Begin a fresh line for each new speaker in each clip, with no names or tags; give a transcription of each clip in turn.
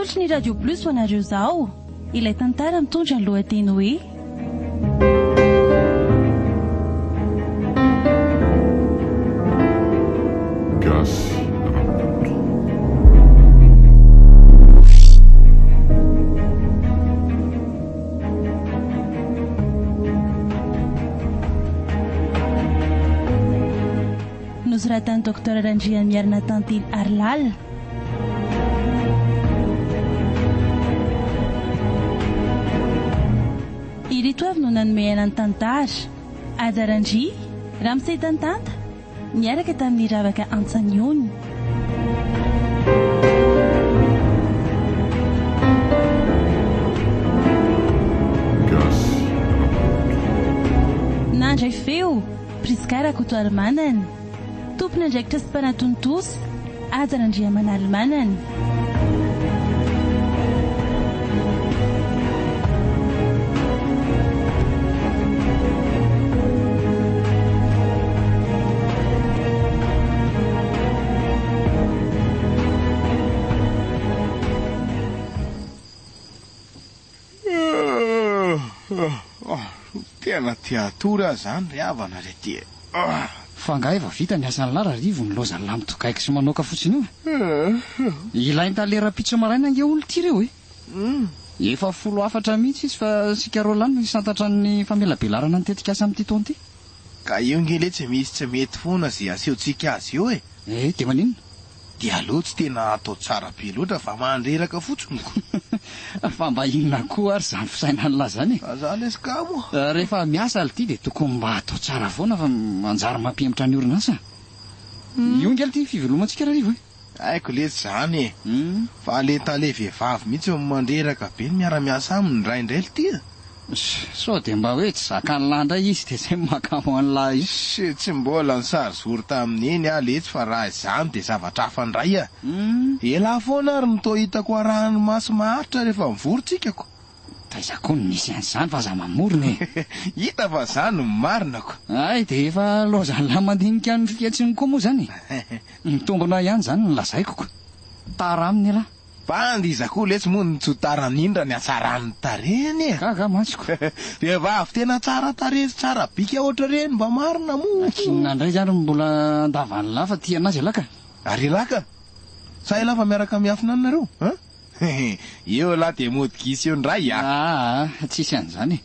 Atolotry ny Radio Plus ho anareo izao ilay tantara mitondra ny lohateny hoe.
Gasy Rakoto.
Nosoratan'i Docteur Randriamiarina Tantely Harilala. Ireto avy no nanome aina ny tantara, Haja Randria, Ramose Tantanta, niaraka tamin'i Ravaka Antsaniony.
Gasy Rakoto.
Nandray feo, Prisca Rakotoarimanana. Tompon'andraikitra sy mpanatontosa, Haja Randriamanalimanana.
Tena te hatory aho zany ry havana ry ty ah.
Fa angaha efa vita ny asan'lah Rarivo nilaozan'lah mitogaigy sy manoaka fotsiny io e? Ilainy tale rahampitso maraina ange hono ity reo e! Efa folo hafatra mihitsy izy fa isika roa lahy no hisantatra ny famelabelarana ny tetikasa amin'ity taona ity.
Ka io nge letsy misy tsy mety foana ze asehontsika azy eo e!
Eh, dia maninona?
Dia aleo tsy tena atao tsara be loatra fa mandreraka fotsiny ko!
Fa mba inona koa ary izany fisainan'lah izany e?
Fa za lesy kamo!
Rehefa miasa lty dia tokony mba atao tsara foana fa manjary mampihemotra ny orinasa. Io nge lty ny fivelomantsika Rarivo e!
Haiko letsy izany e! Fa le tale vehivavy mihitsy no mandreraka be ny miara-miasa aminy indraindray lty a!
Sao dia mba hoe tsy zakan'lah indray izy dia izay no mahakamo an'lah io.
Sy tsy mbola nisary zoro tamin'iny aho letsy fa raha izany dia zavatra hafa indray a! Elah foana ary no toa hitako arahan'ny maso maharitra rehefa mivory tsika ko!
Taiza koa no nisy an'izany fa aza mamorona e!
Hita fa zany no marina ko!
Hay dia efa laozan'lah mandinika ny fihetsiny koa moa izany e! Mitombina ihany izany ny lazaiko ko! Tara aminy elah!
Bandy iza koa letsy moa no tsy ho tara an'iny raha ny hatsaran'ny tarehiny e!
Gaga mantsy ko!
Vehivavy tena tsara tarehy sy tsara bika ohatr'ireny mba marina moa!
Akinina indray izany no mbola andavan'lah fa tia anazy elah ka!
Ary elah ka! Sa elah fa miaraka miafina any nareo an? Eo elah dia mody gisa eo indray a!
Aa tsisy an'izany e!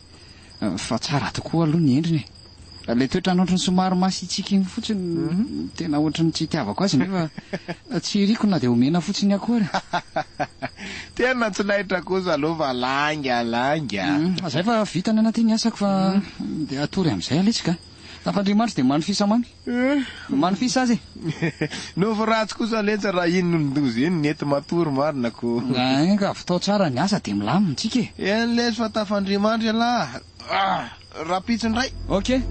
Fa tsara tokoa aloha ny endriny e! Ilay toetrany ohatran'ny somary masiatsiaka iny fotsiny no tena ohatran'ny tsy itiavako azy nefa tsy iriko na dia omena fotsiny akory.
Tena tsy laitra kosa aloha fa lainga lainga.
Zay fa vita ny anaty ny asako fa dia hatory amin'izay aletsy ka. Tafandriamanitra dia manofisa mamy. Manofisa azy e.
Nofy ratsy kosa letsy raha iny nondoza iny nety matory marina ko.
Ein ka vitao tsara ny asa dia milamina tsika e.
Eny lesy fa tafandriamandry ialahy. Ah! Rahampitso indray.
Ok.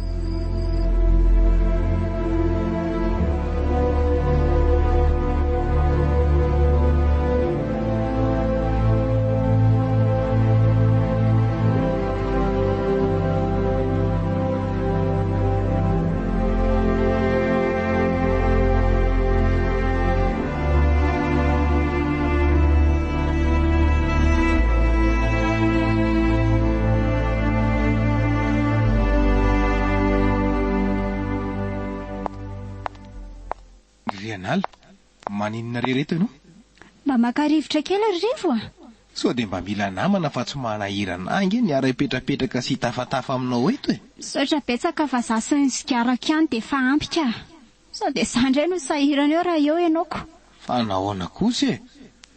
Rianala, maninona re reto ianao?
Mba maka rivotra kely ry Rivo a!
Sao dia mba mila namana fa tsy manahirana ahy ange ny hiara-hipetrapetraka sy hitafatafa aminao eto e!
Misaotra betsaka fa za sy ny sigarako ihany dia efa ampy ka! Sao dia za indray no sahirana eo raha eo ianao ko!
Fa nahoana kosa e?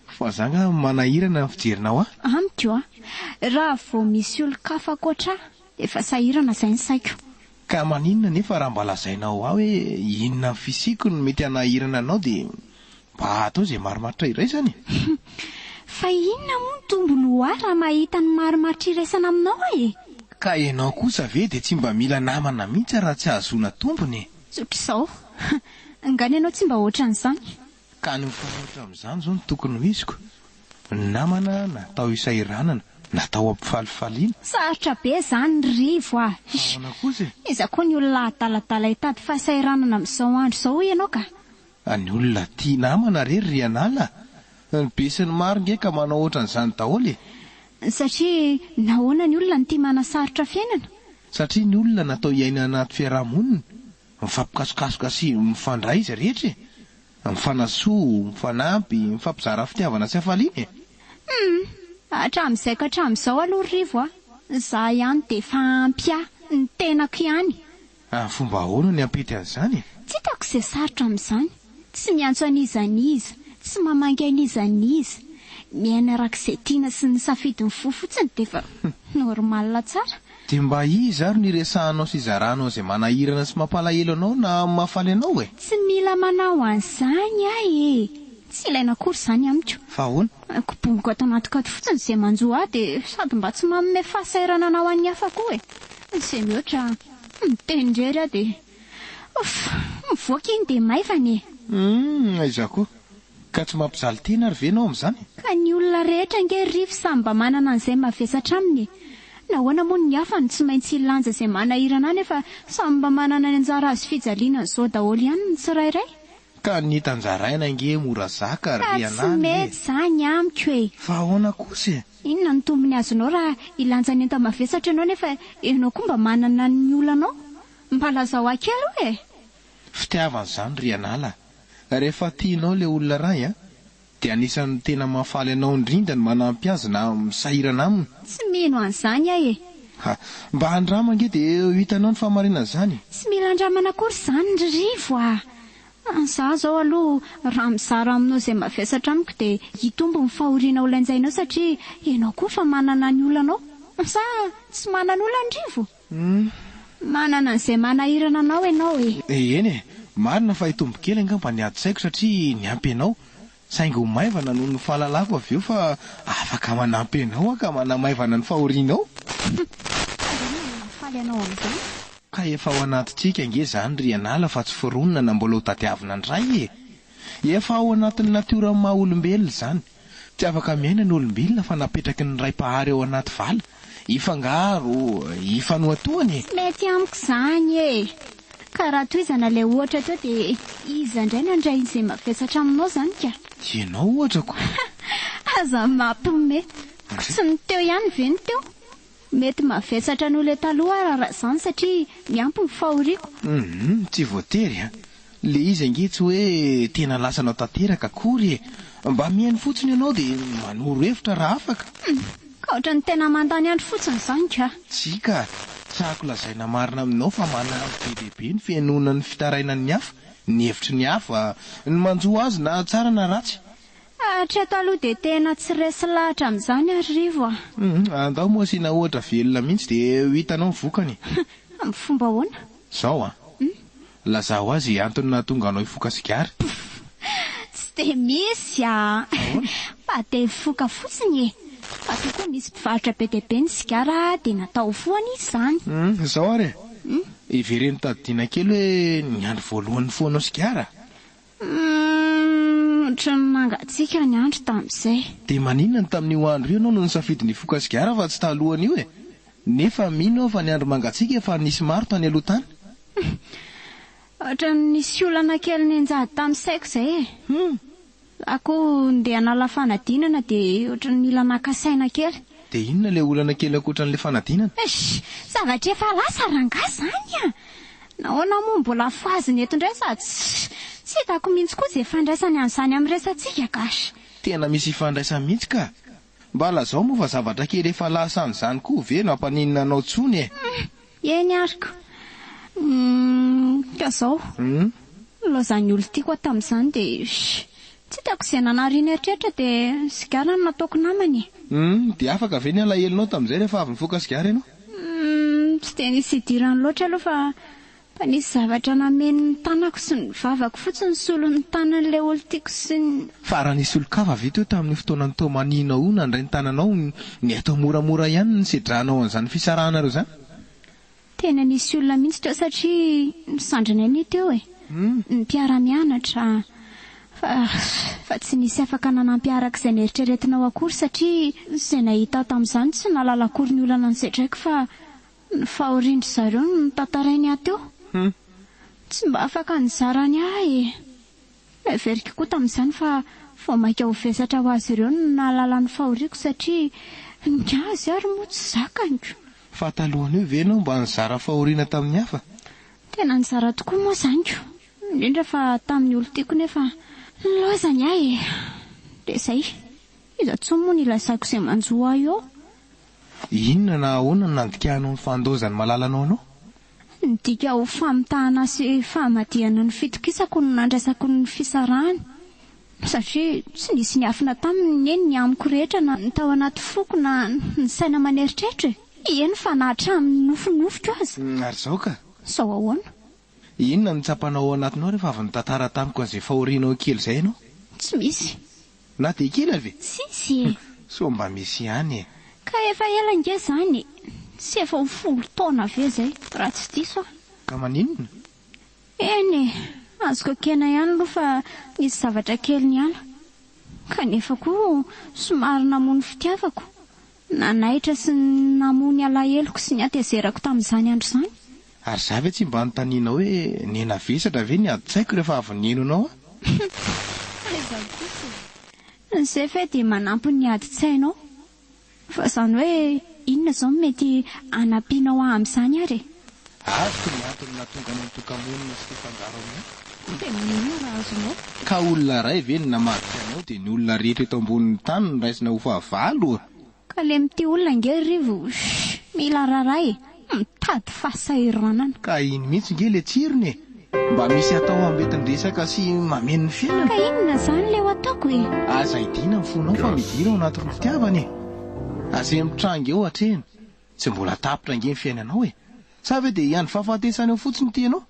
Fa za nga manahirana ny fijerinao ahy?
Amiko a! Raha vao misy olon-kafa ankoatra ahy dia efa sahirana izay ny saiko.
Ka maninona anefa raha mba lazainao ahy hoe inona amin'ny fisiako no mety hanahirana anao dia mba atao izay marimaritra iraisana e!
Fa inona moa ny tombony ho ahy raha mahita ny marimaritra iraisana aminao aho e?
Ka ianao kosa ve dia tsy mba mila namana mihitsy raha tsy ahazoana tombony e?
Tsotra izao. Nga ny anao tsy mba ohatran'izany?
Ka ny mifanohitra amin'izany izao no tokony ho iziko. Ny namana natao hisahiranana, natao hampifalifaliana.
Sarotra be izany ry Rivo a!
Fa ahoana kosa e?
Iza koa ny olona adaladala hitady fahasahiranana amin'izao andro izao hoy ianao ka?
Ny olona tia namana re ry Rianala a! Ny be sy ny maro nge ka manao ohatran'izany daholo e!
Satria nahoana ny olona no tia manasarotra fiainana?
Satria ny olona natao hiaina anaty fiaraha-monina, mifampikasokasoka sy mifandray izy rehetra e! Mifanasoa, mifanampy, mifampizara fitiavana sy hafaliana e!
Humm! Hatramin'izay ka hatramin'izao aloha ry Rivo a! Za ihany dia efa ampy ahy, ny tenako ihany!
Amin'ny fomba ahoana ny hampety an'izany e?
Tsy hitako izay sarotra amin'izany. Tsy miantso an'iza n'iza, tsy mamangy an'iza n'iza. Miaina araka izay tiana sy ny safidin'ny fo fotsiny dia efa normal tsara.
Dia mba iza ary no iresahanao sy izaranao izay manahirana sy mampalahelo anao na mahafaly anao e?
Tsy mila manao an'izany aho e! Tsy ilaina akory izany amiko.
Fa ahoana?
Koboniko ato anaty kato fotsiny izay manjo ahy dia sady mba tsy manome fahasahiranana ho an'ny hafa koa e! Izay mihoatra miteny irery aho dia ouf! Mivoaka iny dia maivana e!
Humm, aiza koa. Ka tsy mampijaly tena ary ve ianao amin'izany?
Ka ny olona rehetra ange ry Rivo samy mba manana an'izay mavesatra aminy e! Nahoana moa ny hafa no tsy maintsy hilanja izay manahirana ahy nefa samy mba manana ny anjara hazo fijaliana an'izao daholo ihany ny tsirairay?
Ka ny tanjaraina ange mora zaka ry
Ka tsy
Rianany e!
mety izany amiko e!
Fa ahoana kosa e?
Inona no tombony azonao raha hilanja ny enta-mavesatra ianao nefa ianao koa mba manana ny olanao? Mba lazao ahy kely aloha e!
Fitiavana izany ry Anala a! Rehefa tianao ilay olona iray a, dia anisan'ny tena mahafaly anao indrindra ny manampy azy na misahirana aminy.
Tsy mino an'izany aho e!
Ha! Mba andramo ange dia ho hitanao ny fahamarinan'izany e!
Tsy mila andramana akory izany ry Rivo a! Izaho izao aloha raha mizara aminao izay mavesatra amiko dia hitombo ny fahoriana ho lanjainao satria ianao koa efa manana ny olanao. Sa tsy manana olana Rivo? Manana an'izay manahirana anao ianao e!
Eny e! Marina fa hitombo kely angamba ny adi-tsaiko satria niampy anao. Saingy ho maivana noho ny fahalalako avy eo fa afaka manampy anao aho ka manamaivana ny fahorianao.
Fa inona no mahafaly anao amin'izany?
Ka efa ao anatintsika ange izany ry Anala fa tsy foronina na mbola ho tadiavina indray e! Efa ao anatin'ny natioran'ny maha olombelona izany. Tsy afaka miaina ny olombelona fa napetraky ny Ray Mpahary ao anaty vala. Hifangaro, hifanohatohana e!
Tsy mety amiko izany e! Ka raha tohizana ilay ohatra teo dia iza indray no handray izay mavesatra aminao izany ka?
Ianao ohatra ko!
Aza mampime! Ko tsy ny teo ihany ve ny teo? Mety mavesatra noho ilay taloha ara raha izany satria miampy ny fahoriako.
Hum, tsy voatery an! Le izy ange tsy hoe tena lasanao tanteraka akory e! Mba mihaino fotsiny ianao dia manoro hevitra raha afaka.
Hum, ka ohatran'ny tena mandany andro fotsiny izany ka!
Tsia ka! Tsako lazaina marina aminao fa manampy be dia be ny fihainoana ny fitarainan'ny hafa, ny hevitry ny hafa, ny manjo azy na tsara na ratsy.
Hatreto aloha dia tena tsy resy lahatra amin'izany aho ry Rivo a!
Hum, andao moa asiana ohatra velona mihitsy dia ho hitanao ny vokany e!
Amin'ny fomba ahoana?
Izao an! Lazao azy antony nahatonga anao hifoka sigara.
Tsy dia misy a!
Ahoana?
Mba te hifoka fotsiny e! Fa toa koa misy mpivarotra be dia be ny sigara dia natao ho fohana izy izany.
Hum, izao ary e! Ivereno tadidiana kely hoe ny andro voalohany nifohanao sigara?
Humm, ohatran'ny nangatsiaka ny andro tamin'izay.
Dia maninona no tamin'io andro io ianao no nisafidy ny hifoka sigara fa tsy talohan'io e? Nefa mino aho fa ny andro mangatsiaka efa nisy maro tany aloha tany.
Ohatran'ny nisy olana kely nianjady tamin'ny saiko izay e.
Humm.
Za koa ndeha hanala fanadinana dia ohatran'ny mila naka saina kely.
Dia inona ilay olana kely ankoatran'ilay fanadinana?
Eish! Zavatra efa lasa rangahy izany a! Nahoana moa mbola fohazina eto indray sady tsy hitako mihitsy koa izay ifandraisany an'izany amin'ny resatsika gash!
Tena misy ifandraisany mihitsy ka! Mba lazao moa fa zavatra kely efa lasa an'izany koa ve no hampaninona anao tsony e!
Hum! Eny ary ko! Hum! Ka zao, nilaozan'ny olon-tiako aho tamin'izany dia tsy hitako izay nanariany eritreritra dia sigara no nataoko namany e!
Hum! Dia afaka ve ny alahelonao tamin'izay rehefa avy nifoka sigara ianao?
Hum! Tsy dia nisy idirany loatra aloha fa Fa nisy zavatra nameno ny tanako sy ny vavako fotsiny solon'ny tanan'ilay olon-tiako sy ny.
Fa raha nisy olon-kafa ve teo tamin'io fotoana nitaomanianao io nandray ny tananao, ny atao moramora ihany no nisedranao an'izany fisarahanareo izany?
Tena nisy olona mihitsy teo satria ny sandrinay anie teo e! Ny mpiara-mianatra. Fa fa tsy nisy afaka nanampy araka izay neritreretinao akory satria izay nahita ahy tamin'izany tsy nahalala akory ny olana nosedraiko fa Ny fahorian-dry zareo no notantarainy ahy teo. Tsy mba afaka nizara ny ahy e. Noheveriko koa tamin'izany fa Vao mainka ho vesatra ho azy ireo ny nahalala ny fahoriako satria ny azy ary moa tsy zakaniko.
Fa talohan'io ve ianao mba nizara fahoriana tamin'ny hafa?
Tena nizara tokoa moa izany ko! Indrindra fa tamin'ny olon-tiako nefa nilaozany ahy e! Dia izay. Iza intsony moa no ilazako izay manjo ahy eo?
Inona na ahoana no nandikanao ny fandaozan'ny malalanao anao?
Nidika ho famitahana sy famadihana ny fitokisako no nandraisako ny fisarahany, satria tsy nisy niafina taminy anie ny amiko rehetra na ny tao anaty foko na ny saina aman'eritreritro e! Eny fa na hatramin'ny nofinofiko aza.
Ary izao ka?
Izao ahoana?
Inona no tsapanao ao anatinao rehefa avy nitantara tamiko an'izay fahorianao kely izay ianao?
Tsy misy.
Na dia kely ary ve?
Tsisy e!
Sao mba misy ihany e!
Ka efa ela ange izany e! Tsy efa ho folo taona ve izay, raha tsy diso aho?
Ka maninona?
Eny e! Azoko ekena ihany aloha fa nisy zavatra kely niala. Kanefa koa somary namono fitiavako. Nanaitra sy namoha ny alaheloko sy ny hatezerako tamin'izany andro izany.
Ary za ve tsy mba anontanianao hoe nenavesatra ve ny adin-tsaiko rehefa avy nihaino anao aho?
Aiza kosa e! Izay ve dia manampy ny adin-tsainao? Fa izany hoe inona izao no mety hanampianao ahy amin'izany ary e?
Azoko ny antony nahatonga anao nitoka-monina sy hifangaro aminay.
Dia maninona raha azonao?
Ka olona iray ve no namadika anao dia ny olona rehetra eto ambonin'ny tany no raisina ho fahavalo?
Ka le mitia olona ange ry Rivo shh mila raharaha e! Mitady fahasahiranana.
Ka iny mihitsy nge le tsirony e! Mba misy atao ambetin-dresaka sy mameno ny fiainana.
Ka inona zany le ho ataoko e?
Aza idina ny fonao fa midira ao anatin'ny fitiavana e! Aza mitranga eo hatrehina. Tsy mbola tapitra ange ny fiainanao e! Sa ve dia hiandry fahafatesana eo fotsiny ity ianao?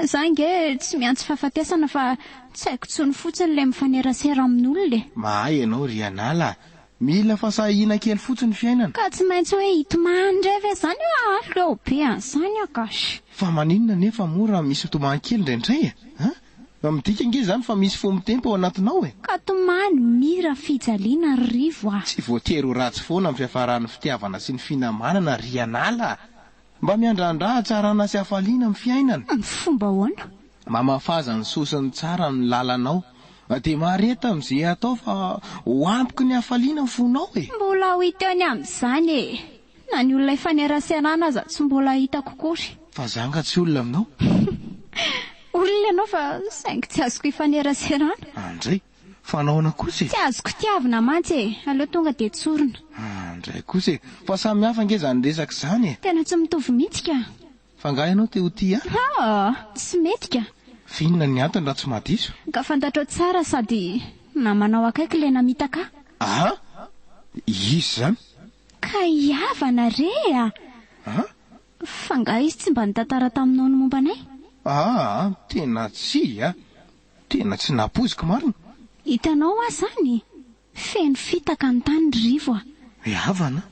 Za ange tsy miantso fahafatesana fa tsy haiko tsony fotsiny le mifanerasera amin'olona e!
Mahay ianao ry Anala a! Mila fasahiana kely fotsiny ny fiainana.
Ka tsy maintsy hoe hitomany indray ve zany io aleo be an'izany aho ka!
Fa maninona anefa moa raha misy tomany kely indraindray e? An? Midika ange izany fa misy fo mitempo ao anatinao e!
Ka tomany mira fijaliana ry Rivo a!
Tsy voatery ho ratsy foana ny fiafaran'ny fitiavana sy ny finamanana ry Anala a! Mba miandrandrà hatsarana sy hafaliana amin'ny fiainana.
Amin'ny fomba ahoana?
Mamafaza ny soa sy ny tsara amin'ny lalanao. Dia mahareta amin'izay atao fa ho ampoky ny hafaliana ny fonao e!
Mbola ho hita eo ny amin'izany e! Na ny olona ifaneraserana aza tsy mbola hitako akory.
Fa za nga tsy olona aminao?
Olona ianao fa saingy tsy azoko ifaneraserana.
Andray! Fa nahoana kosa e?
Tsy azoko tiavina mantsy e! Aleo tonga dia tsorina.
Andray kosa e! Fa samy hafa ange izany resaka izany e!
Tena tsy mitovy mihitsy ka!
Fa angaha ianao te ho tia ahy?
Haa! Tsy mety ka!
F'inona ny antony raha tsy mahadiso?
Ka fantatrao tsara sady namanao akaiky ilay namitaka ahy.
Aa! Iza izany?
Ka hihavana re a!
Aa!
Fa angaha izy tsy mba nitantara taminao ny momba anay?
Aa! Tena tsia! Tena tsy nampoiziko marina.
Hitanao hoa zany? Feno fitaka ny tany ry Rivo a!
Hihavana?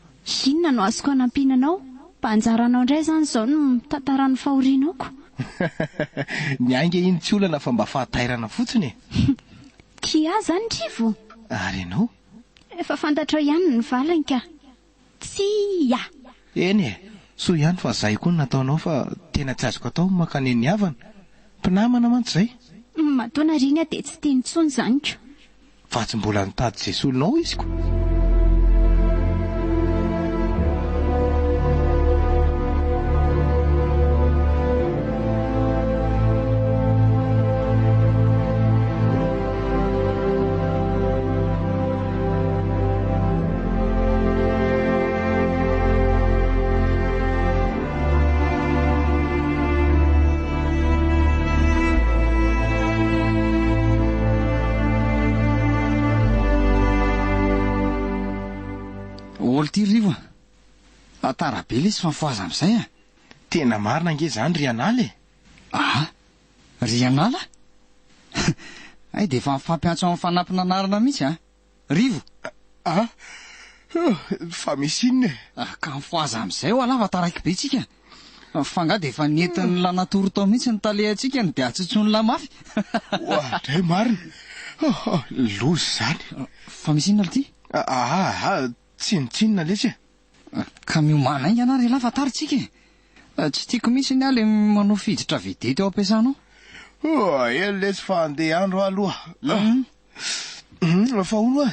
Inona no azoko anampiana anao? Mba anjaranao indray izany izao ny mitantara ny fahorianao ko!
Ny ahy nge iny tsy olana fa mba fahatairana fotsiny e!
Tia ahy izany Rivo?
Ary ianao?
Efa fantatrao ihany ny valiny ka! Tsia!
Eny e! Soa ihany fa zay koa no nataonao fa tena tsy azoko atao ny mankany ny havana. Mpinamana mantsy zay.
Matoa nariany aho dia tsy tiany intsony izany ko.
Fa tsy mbola nitady izay solonao izy ko.
Ol ty Rivo a! Tara be lesy fa mifohaza amizay a!
Tena marina ange izany ry Anala e!
Aa! Ry Anala? Hay dia efa mifampiantso amin'ny fanampin'anarana mihitsy a! Rivo!
A! Fa misy inona e?
Ka mifohaza amin'izay ho'a lahy fa taraiky be tsika. Fa angaha dia efa nentin'ny lahy natory tao mihitsy ny talehantsika no dia atsitsoin'ny lahy mafy?
Oadray marina! Loza izany!
Fa misy inona lty?
Aa! Tsinontsinona lesy e!
Ka miomàna haingana ary ialahy fa tara tsika e! Tsy tiako mihitsy ny ahy le manao fiditra vedety ao am-piasana ao.
Oa, eny lesy fa andeha andro aho aloha. Fa hono hoa,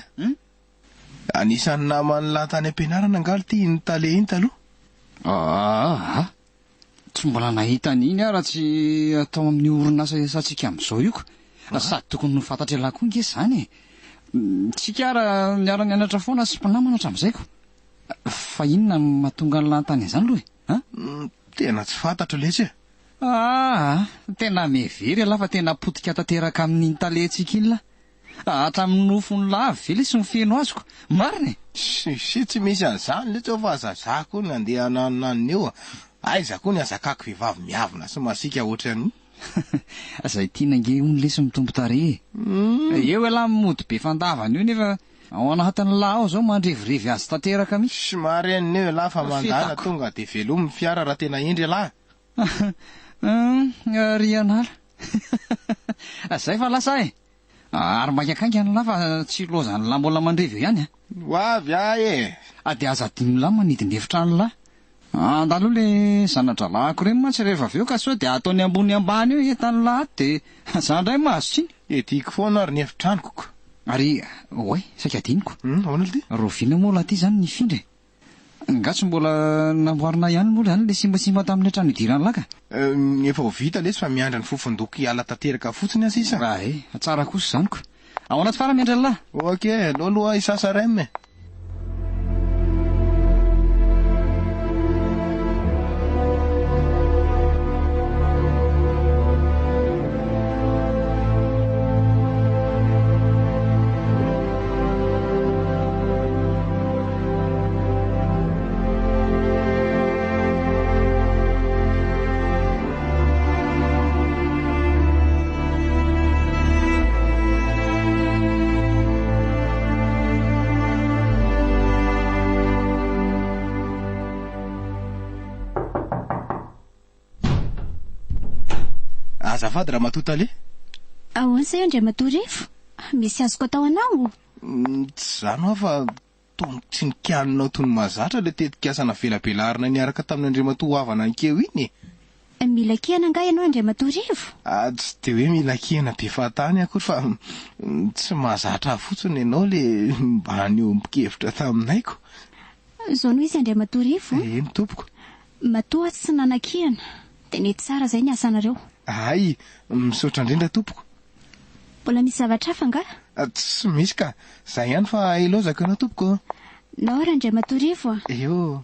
anisan'ny naman'ny lahy tany am-pianarana angaha ity iny tale iny taloha?
Aa! Tsy mbola nahita an'iny aho raha tsy atao amin'io orinasa iasantsika amin'izao io ka. Sady tokony ho fantatr'ialahy koa ange izany e! Tsika ara niara-nianatra foana sy mpinamana hatramin'izay ko. Fa inona no mahatonga an'lah hanontany an'izany aloha e? An?
Tena tsy fantatro letsy e!
Aa! Tena mihevery ialahy fa tena potika tanteraka amin'iny talentsika iny lah. Hatramin'ny nofon'ny lava ve lesy no feno azoko? Marina e!
Tsia, tsy misy an'izany letsy ao fa aza za koa no andeha hananonanona eo a! Aiza koa ny hazakako vehivavy miavona sy masiaka ohatran'ny.
Zay tiana ange hono lesy mitombo tarehy e! Eo ialahy mody be fandavana eo nefa ao anatin'ny lahy ao zao mandrevirevy azy tanteraka mihitsy.
Somary henony eo ialahy fa mandàna tonga dia velomy ny fiara raha tena hendry ialahy.
Ry anala. Zay fa lasa e! Ary maika akainga ny lahy fa tsy lozan'ny lahy mbola mandrevy eo ihany a!
Ho avy aho e!
Dia aza adinon'ny lahy manidy ny efitrano lahy. Andalo le zana-drahalahiko ireny mantsy rehefa avy eo ka sao dia ataony ambony ambany eo entan'ny lahy ato dia za indray mahazo tsiny.
Ediko foana ary ny efitranoko ko.
Ary oay, saika adinoko.
Ahoana ity?
Rahoviana moa lahy ity izany nifindra e? Nga tsy mbola namboarina ihany moa izany ilay simbasimba tamin'ilay trano idiran'ny laka?
Efa ho vita lesy fa miandry ny fofon-doko hiala tanteraka fotsiny aho sisa.
Ay, tsara kosa izany ko. Ao anaty fara miandry an'lah.
Ok, aleo aloha hisasa rem e. Azafady Ramatoa Tale.
Ahoana izay Andriamatoa Rivo? Misy azoko atao anao?
Tsy izany hoa fa toa tsy nikianinao toy ny mahazatra ilay tetikasa navelabelarina niaraka tamin'i Andriamatoa Havana ankeo iny e!
Mila kihana angaha ianao Andriamatoa Rivo?
Tsy dia hoe mila kihana be fahatany akory fa tsy mahazatra ahy fotsiny ianao ilay mba niombon-kevitra taminay ko!
Izao no izy Andriamatoa Rivo a!
Eny tompoko.
Matoa aho tsy nanakihana dia nety tsara izay ny asanareo.
Hay! Misaotra indrindra tompoko.
Mbola misy zavatra hafa angaha?
Tsy misy ka! Zay ihany fa ilaozako ianao tompoko ô!
Nao Randriamatoa Rivo a!
Eo!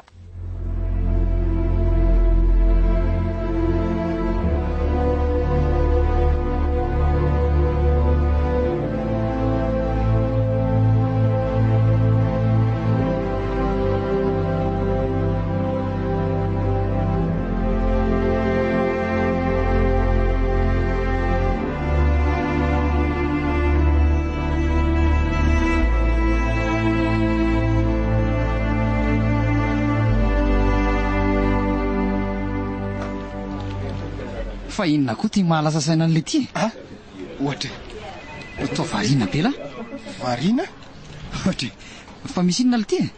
Fa inona koa ty mahalasa saina an'ilay ty e?
Ah, ohatra
e. Toa variana be lahy.
Variana?
Ohatra e. Fa misy inona l'ty e?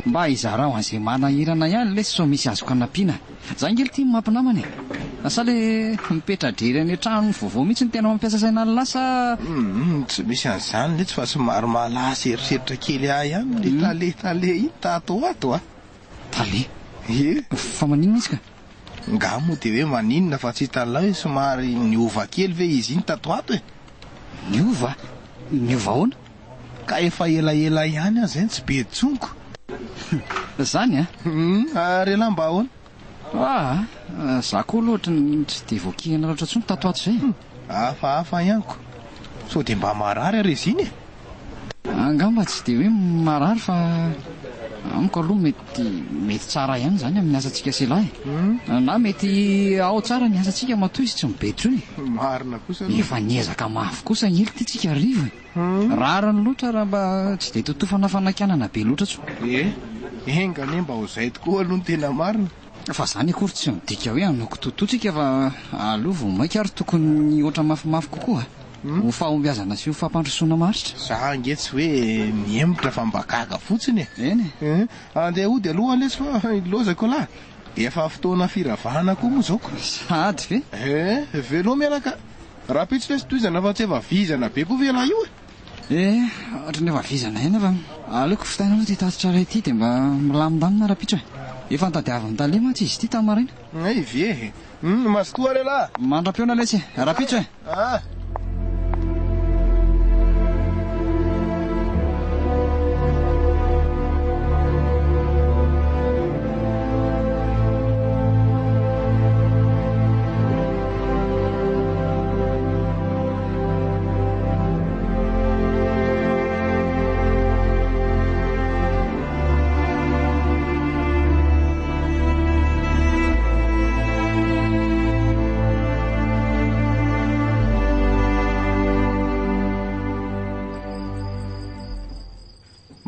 Mba izarao an'izay manahirana ihany lesy sao misy azoko anampiana. Za ange lty no mampinamana e. Sa le mipetra-drery any an-trano vaovao mihitsy no tena mampiasa saina an'lah sa.
Humm tsy misy an'izany letsy fa somary mahalasa eritreritra kely ahy ihany le tale tale iny tato ho ato a.
Tale?
Ie.
Fa maninona izy ka?
Nga moa dia hoe maninona fa tsy hitan'lah hoe somary niova kely ve izy iny tato ho ato e?
Niova? Niova ahoana?
Ka efa elaela ihany aho zay no tsy be intsony ko.
Zany an?
Hum, ary elah mba ahoana?
Ah, za koa aloha ohatry ny tsy dia voakihina loatra intsony tato ato izay.
Hum, hafahafa ihany ko. Sao dia mba marary ary izy iny e?
Angamba tsy dia hoe marary fa amiko aloha mety mety tsara ihany izany amin'ny asantsika sy elah e. Na mety ao tsara ny asantsika matoa izy tsy mibe intsony e.
Marina kosa aloha.
Efa niezaka mafy kosa ange ity tsika Rivo e. Rariny loatra raha mba tsy dia totofana fanakianana be loatra tsony.
Eh, enga anie mba ho zay tokoa aloha ny tena marina.
Fa zany akory tsy midika hoe hanao kitoatoa tsika fa aleo vao maika ary tokony hihoatra mafimafy kokoa ho fahombiazana sy ho fampandrosoana maharitra.
Za ange tsy hoe mihemotra fa mba gaga fotsiny e.
Eny e.
Andeha hody aloha lesy fa ilozako lah. Efa fotoana firavahana koa moa zao ko.
Sahady ve?
Eh, veloma ialahy ka. Rahampitso lesy tohizana fa tsy efa vizana be koa ve ialahy io e?
Eh, ohatran'ny efa vizana ihany fa aleoko vitaina aloha ity tatitra iray ity dia mba milamindamina rahampitso e. Efa notadiavin'i Tale mantsy izy ity tamin'ny maraina.
Hay ve e! Hum, mazotoa re lahy!
Mandra-pihaona lesy e! Rahampitso e!
Ah!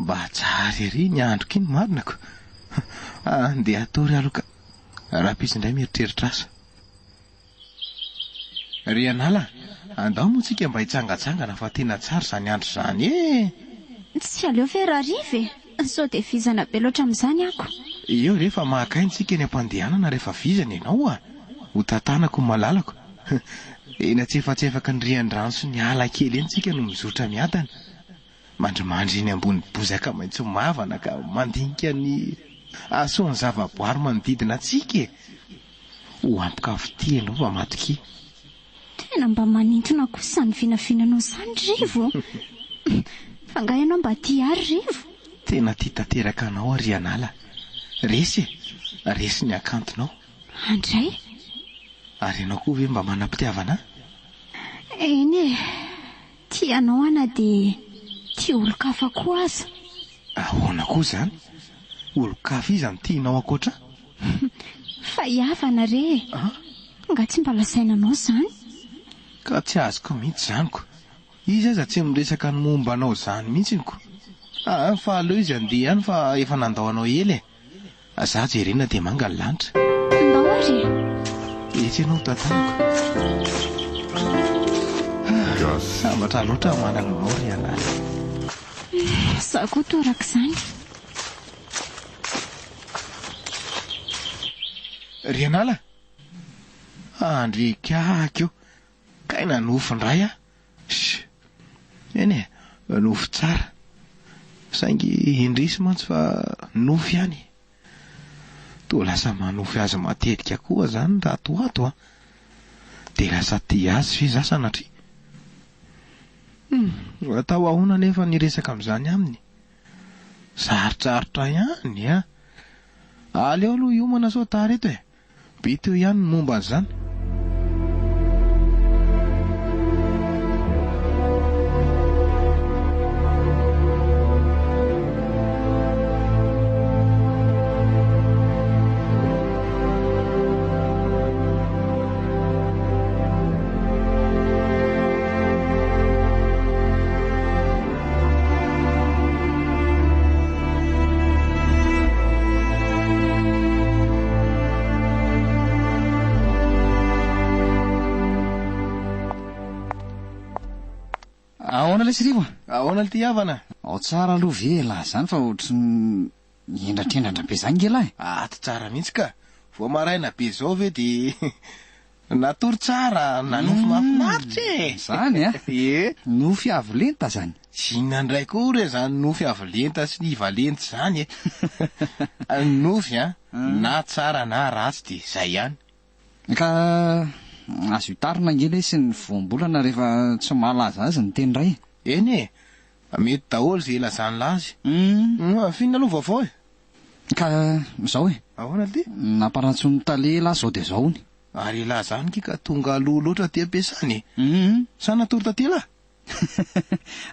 Mba tsara ery ny androko iny marina ko. Andeha hatory aloha ka. Rahampitso indray mieritreritra asa. Ry anala, andao moa tsika mba hitsangatsangana fa tena tsara izany andro izany e!
Tsy aleo ve rahariva e? Sao dia vizana be loatra amin'izany ako.
Eo re fa maka aina tsika eny am-pandehanana rehefa vizana ianao a! Ho tantanako ny malalako. Eny antsefatsefaky ny rian-drano sy ny ala kely eny tsika no mizotra miadana. Mandrimandry eny ambony bozaka maitso mavana ka mandinika ny hasoan'ny zavaboary manodidina antsika e! Ho ampy kafitia ianao fa matokia.
Tena mba manintona kosa izany vinavinanao izany Rivo. Fa angaha ianao mba tia ahy ry Rivo?
Tena tia tanteraka anao aho ry Anala. Resy e! Resy ny hakantonao.
Andray.
Ary ianao koa ve mba manam-pitiavana ahy?
Eny e! Tia anao aho na dia tia olon-kafa koa aza.
Ahoana koa izany? Olon-kafa iza no tianao ankoatra ahy?
Fa hihavana re e! Nga tsy mba lazaina anao izany?
Ka tsy azoko mihitsy izany ko! Izy aza tsy miresaka ny momba anao izany mihitsiny ko! Aa fa aleo izy handeha ihany fa efa nandao anao ela e! Za jerena dia manga ny lanitra.
Ndao ary e!
Etsy ianao tantanako. Ah, sambatra loatra aho manana anao ry anala.
Za koa torak'izany.
Ry anala? Andry ikaky o! Kay nanofy indray aho. Sh! Eny e, nofy tsara. Saingy indrisy mantsy fa nofy ihany. Toa lasa manofy azy matetika koa zany tato ho ato an! Dia lasa tia azy ve za sanatria? Hum, atao ahoana anefa ny hiresaka amin'izany aminy? Sarotsarotra ihany an! Aleo aloha hiomana sao tara eto e! Be teo ihany ny momba an'izany.
Ahoana lesy Rivo a?
Ahoana lty havana?
Ao tsara aloha ve elah zany fa ohatry ny hendratrendratra be zany nge lah e?
Ato tsara mihitsy ka! Vao maraina be zao ve de natory tsara, nanofy mahafinaritra e!
Zany a!
Ie!
Nofy avo lenta zany?
Inona indray koa re zany nofy avo lenta sy iva lenta zany e! Ny nofy an, na tsara na ratsy dia izay ihany.
Ka azo itarina ange lesy ny voambolana rehefa tsy mahalaza azy ny teny iray e!
Eny e! Mety daholo izay ilazan'la azy. Finina aloha vaovao e!
Ka izao e!
Ahoana ity?
Nampanantsoin'ny tale elah izao dia izao hono.
Ary elah izany ki ka tonga aloha loatra aty am-piasana e! Sa natory taty elah?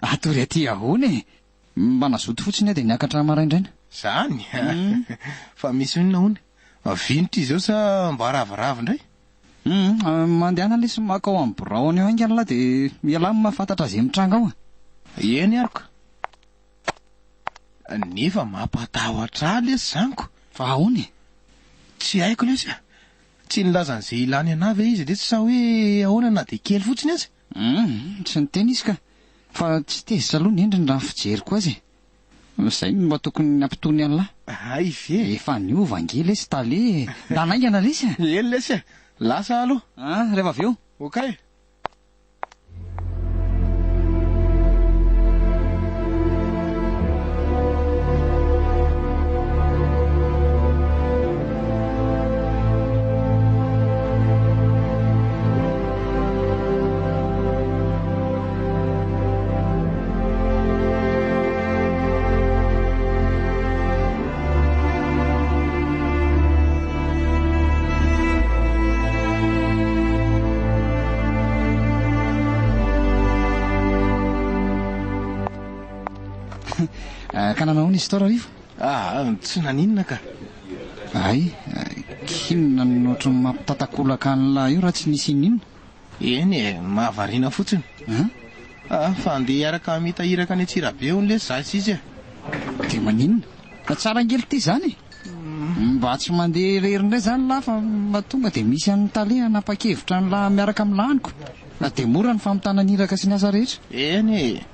Hatory aty ahoana e! Mba nazoto fotsiny aho dia niakatra maraindraina.
Zany? Fa misy inona hono? Vinitra izy eo sa mba ravoravo indray?
Hum, mandehana lesy maka ao amin'ny biraony ao haingana lah dia ialahy no mahafantatra izay mitranga ao.
Eny ary ko. Nefa mampatahotra ahy lesy izany ko.
Fa ahoana e?
Tsy haiko lesy a! Tsy nilaza an'izay ilany anah ve izy lesy sa hoe ahoana na dia kely fotsiny aza?
Hum, tsy niteny izy ka. Fa tsy tezitra aloha ny endriny raha ny fijeriko azy e. Izay no mba tokony hampitony an'lah.
Hay ve?
Efa niova ange lesy tale e. Ndana haingana lesy a!
Eny lesy e! Lasa aho aloha.
Ah, rehefa avy eo.
Okay.
Ka nanao ahoana izy tao Rarivo?
Ah, tsy naninona ka.
Hay, k'inona no ohatran'ny mampitatakolaka an'lah io raha tsy nisy ininona?
Eny e, mahavariana fotsiny.
An?
Ah, fa andeha hiaraka hamita iraka any Antsirabe hono lesy za sy izy e.
Dia maninona? Tsara ange lty izany e! Mba tsy mandeha irery indray izany lah fa mba tonga dia misy an'i tale hanapa-kevitra an'lah miaraka amin'lah any ko. Dia mora ny famitana ny iraka sy ny asa rehetra.
Eny e!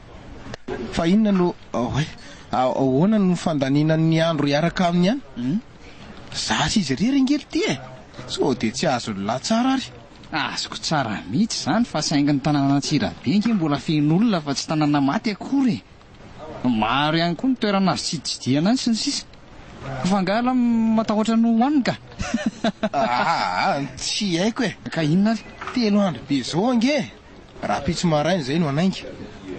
Fa inona no, oay, ahoana no fandaniana ny andro hiaraka aminy any? Za sy izy irery ange lty e! Sao dia tsy azon'lah tsara ary?
Azoko tsara mihitsy izany fa saingy ny tanànan'Antsirabe ange mbola feno olona fa tsy tanàna maty akory e! Maro ihany koa ny toerana azo tsiditsidihana any sy ny sisa Fa angaha ialahy matahotra ny hohaniny ka?
Aa, tsy haiko e!
Ka inona ary?
Telo andro be izao ange e! Rahampitso maraina izay no hanainga.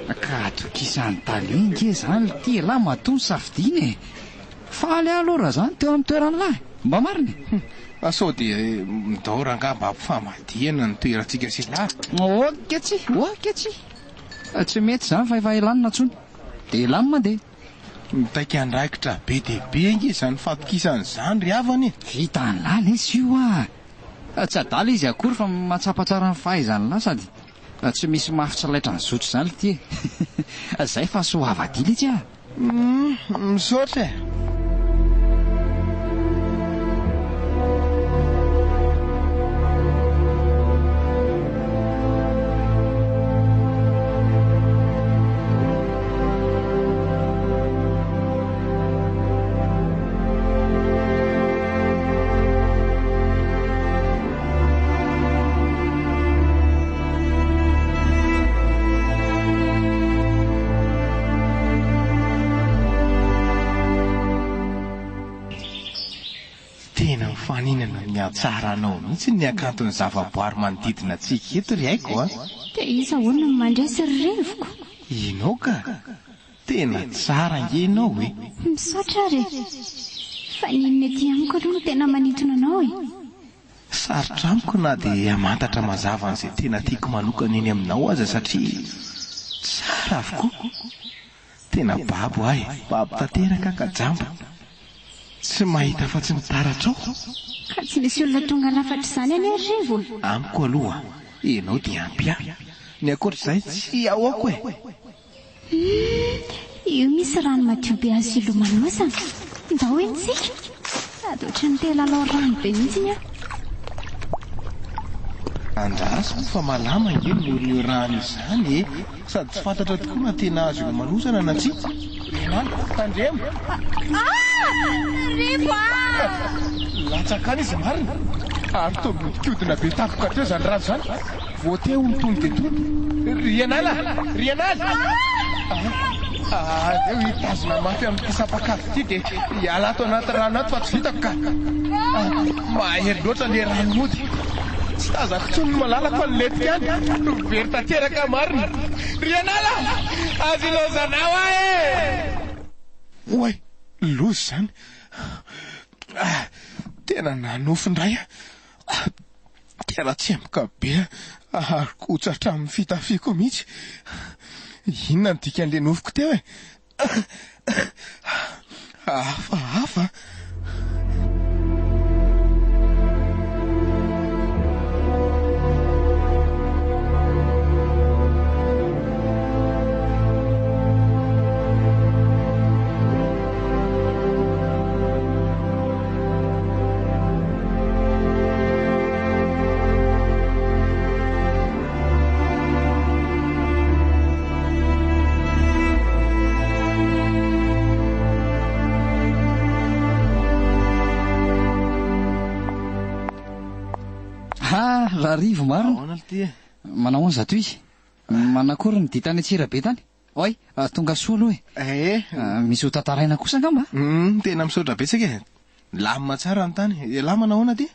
Ka atokisan'i Tale ange izany ity ialahy matoa nosafidiana e! Faly aho aloha raha izany teo amin'ny toeran'ilahy e! Mba marina e!
Fa sao dia ndao rangahy mba ampifamadihana ny toerantsika sy ialahy?
Ok tsia, ok tsia! Tsy mety izany fa efa elanina intsony. Dia elany mandeha.
Mitaky andraikitra be dia be ange izany fatokisana izany ry havana e!
Vitan'lah lesy io ah! Tsy adala izy akory fa mahatsapa tsara ny fahaizan'lah sady tsy misy mafy tsy laitran'ny zotro izany lty e! Zay fa soavadia letsy ah!
Humm misaotra e! Tena mifaninana amin'ny hatsaranao mihitsy ny hakanton'ny zavaboary manodidina antsika eto ry Aiko a!
Dia iza hono no mandresy ry Revoko?
Ianao ka! Tena tsara ange ianao e!
Misaotra ary e! Fa ny inona ety amiko aloha no tena manintona anao e?
Sarotra amiko na dia hamantatra mazava an'izay tena tiako manokana eny aminao aza satria tsara avokoa. Tena babo aho e! Babo tanteraka ka jamba. Tsy mahita afa-tsy ny taratra ao.
Ka tsy misy olona tonga lafatra izany anie ry Rivo e!
Amiko aloha, ianao dia ampy ahy. Ny ankoatr'izay tsy ahoako e!
Humm, io misy rano madio be azo ilomanosana. Ndao eny tsika. Sady ohatran'ny te hilalao rano be mihitsiny aho.
Andraso moa fa malama ange ny moron'io rano izany e! Sady tsy fantatra tokoa na tena azo ilomanosana na tsia. Renala, tandremo!
Ah! Rivo ah!
Latsaka any izy marina! Ary toa mihodinkodina be tampoka teo izany rano izany. Vao te ho tony dia tony. Rianala! Rianala! Ah, aleo hitazona mafy amin'ity sampan-kazo ity dia hiala ato anaty rano ato fa tsy vitako ka. Ah, mahery loatra ilay rano mody. Tsy tazako intsony ny malalako fa nilentika any. Very tanteraka marina. Rianala! Aza ilaozanao aho e! Oay, loza izany. Ah, tena nanofy indray aho. Tena tsemboka be ary kotsa hatramin'ny fitafiako mihitsy. Inona no dikan'ilay nofiko teo e? Hafahafa.
Ha, Rarivo marina.
Ahoana lty e?
Manao ahoana zato izy? Manakory ny dia tany Antsirabe tany? Oay, tonga soa aloha e.
Eh.
Misy ho tantaraina kosa angamba?
Hum, tena misaotra betsaka e. Milamina tsara ny tany. Elah manao ahoana aty?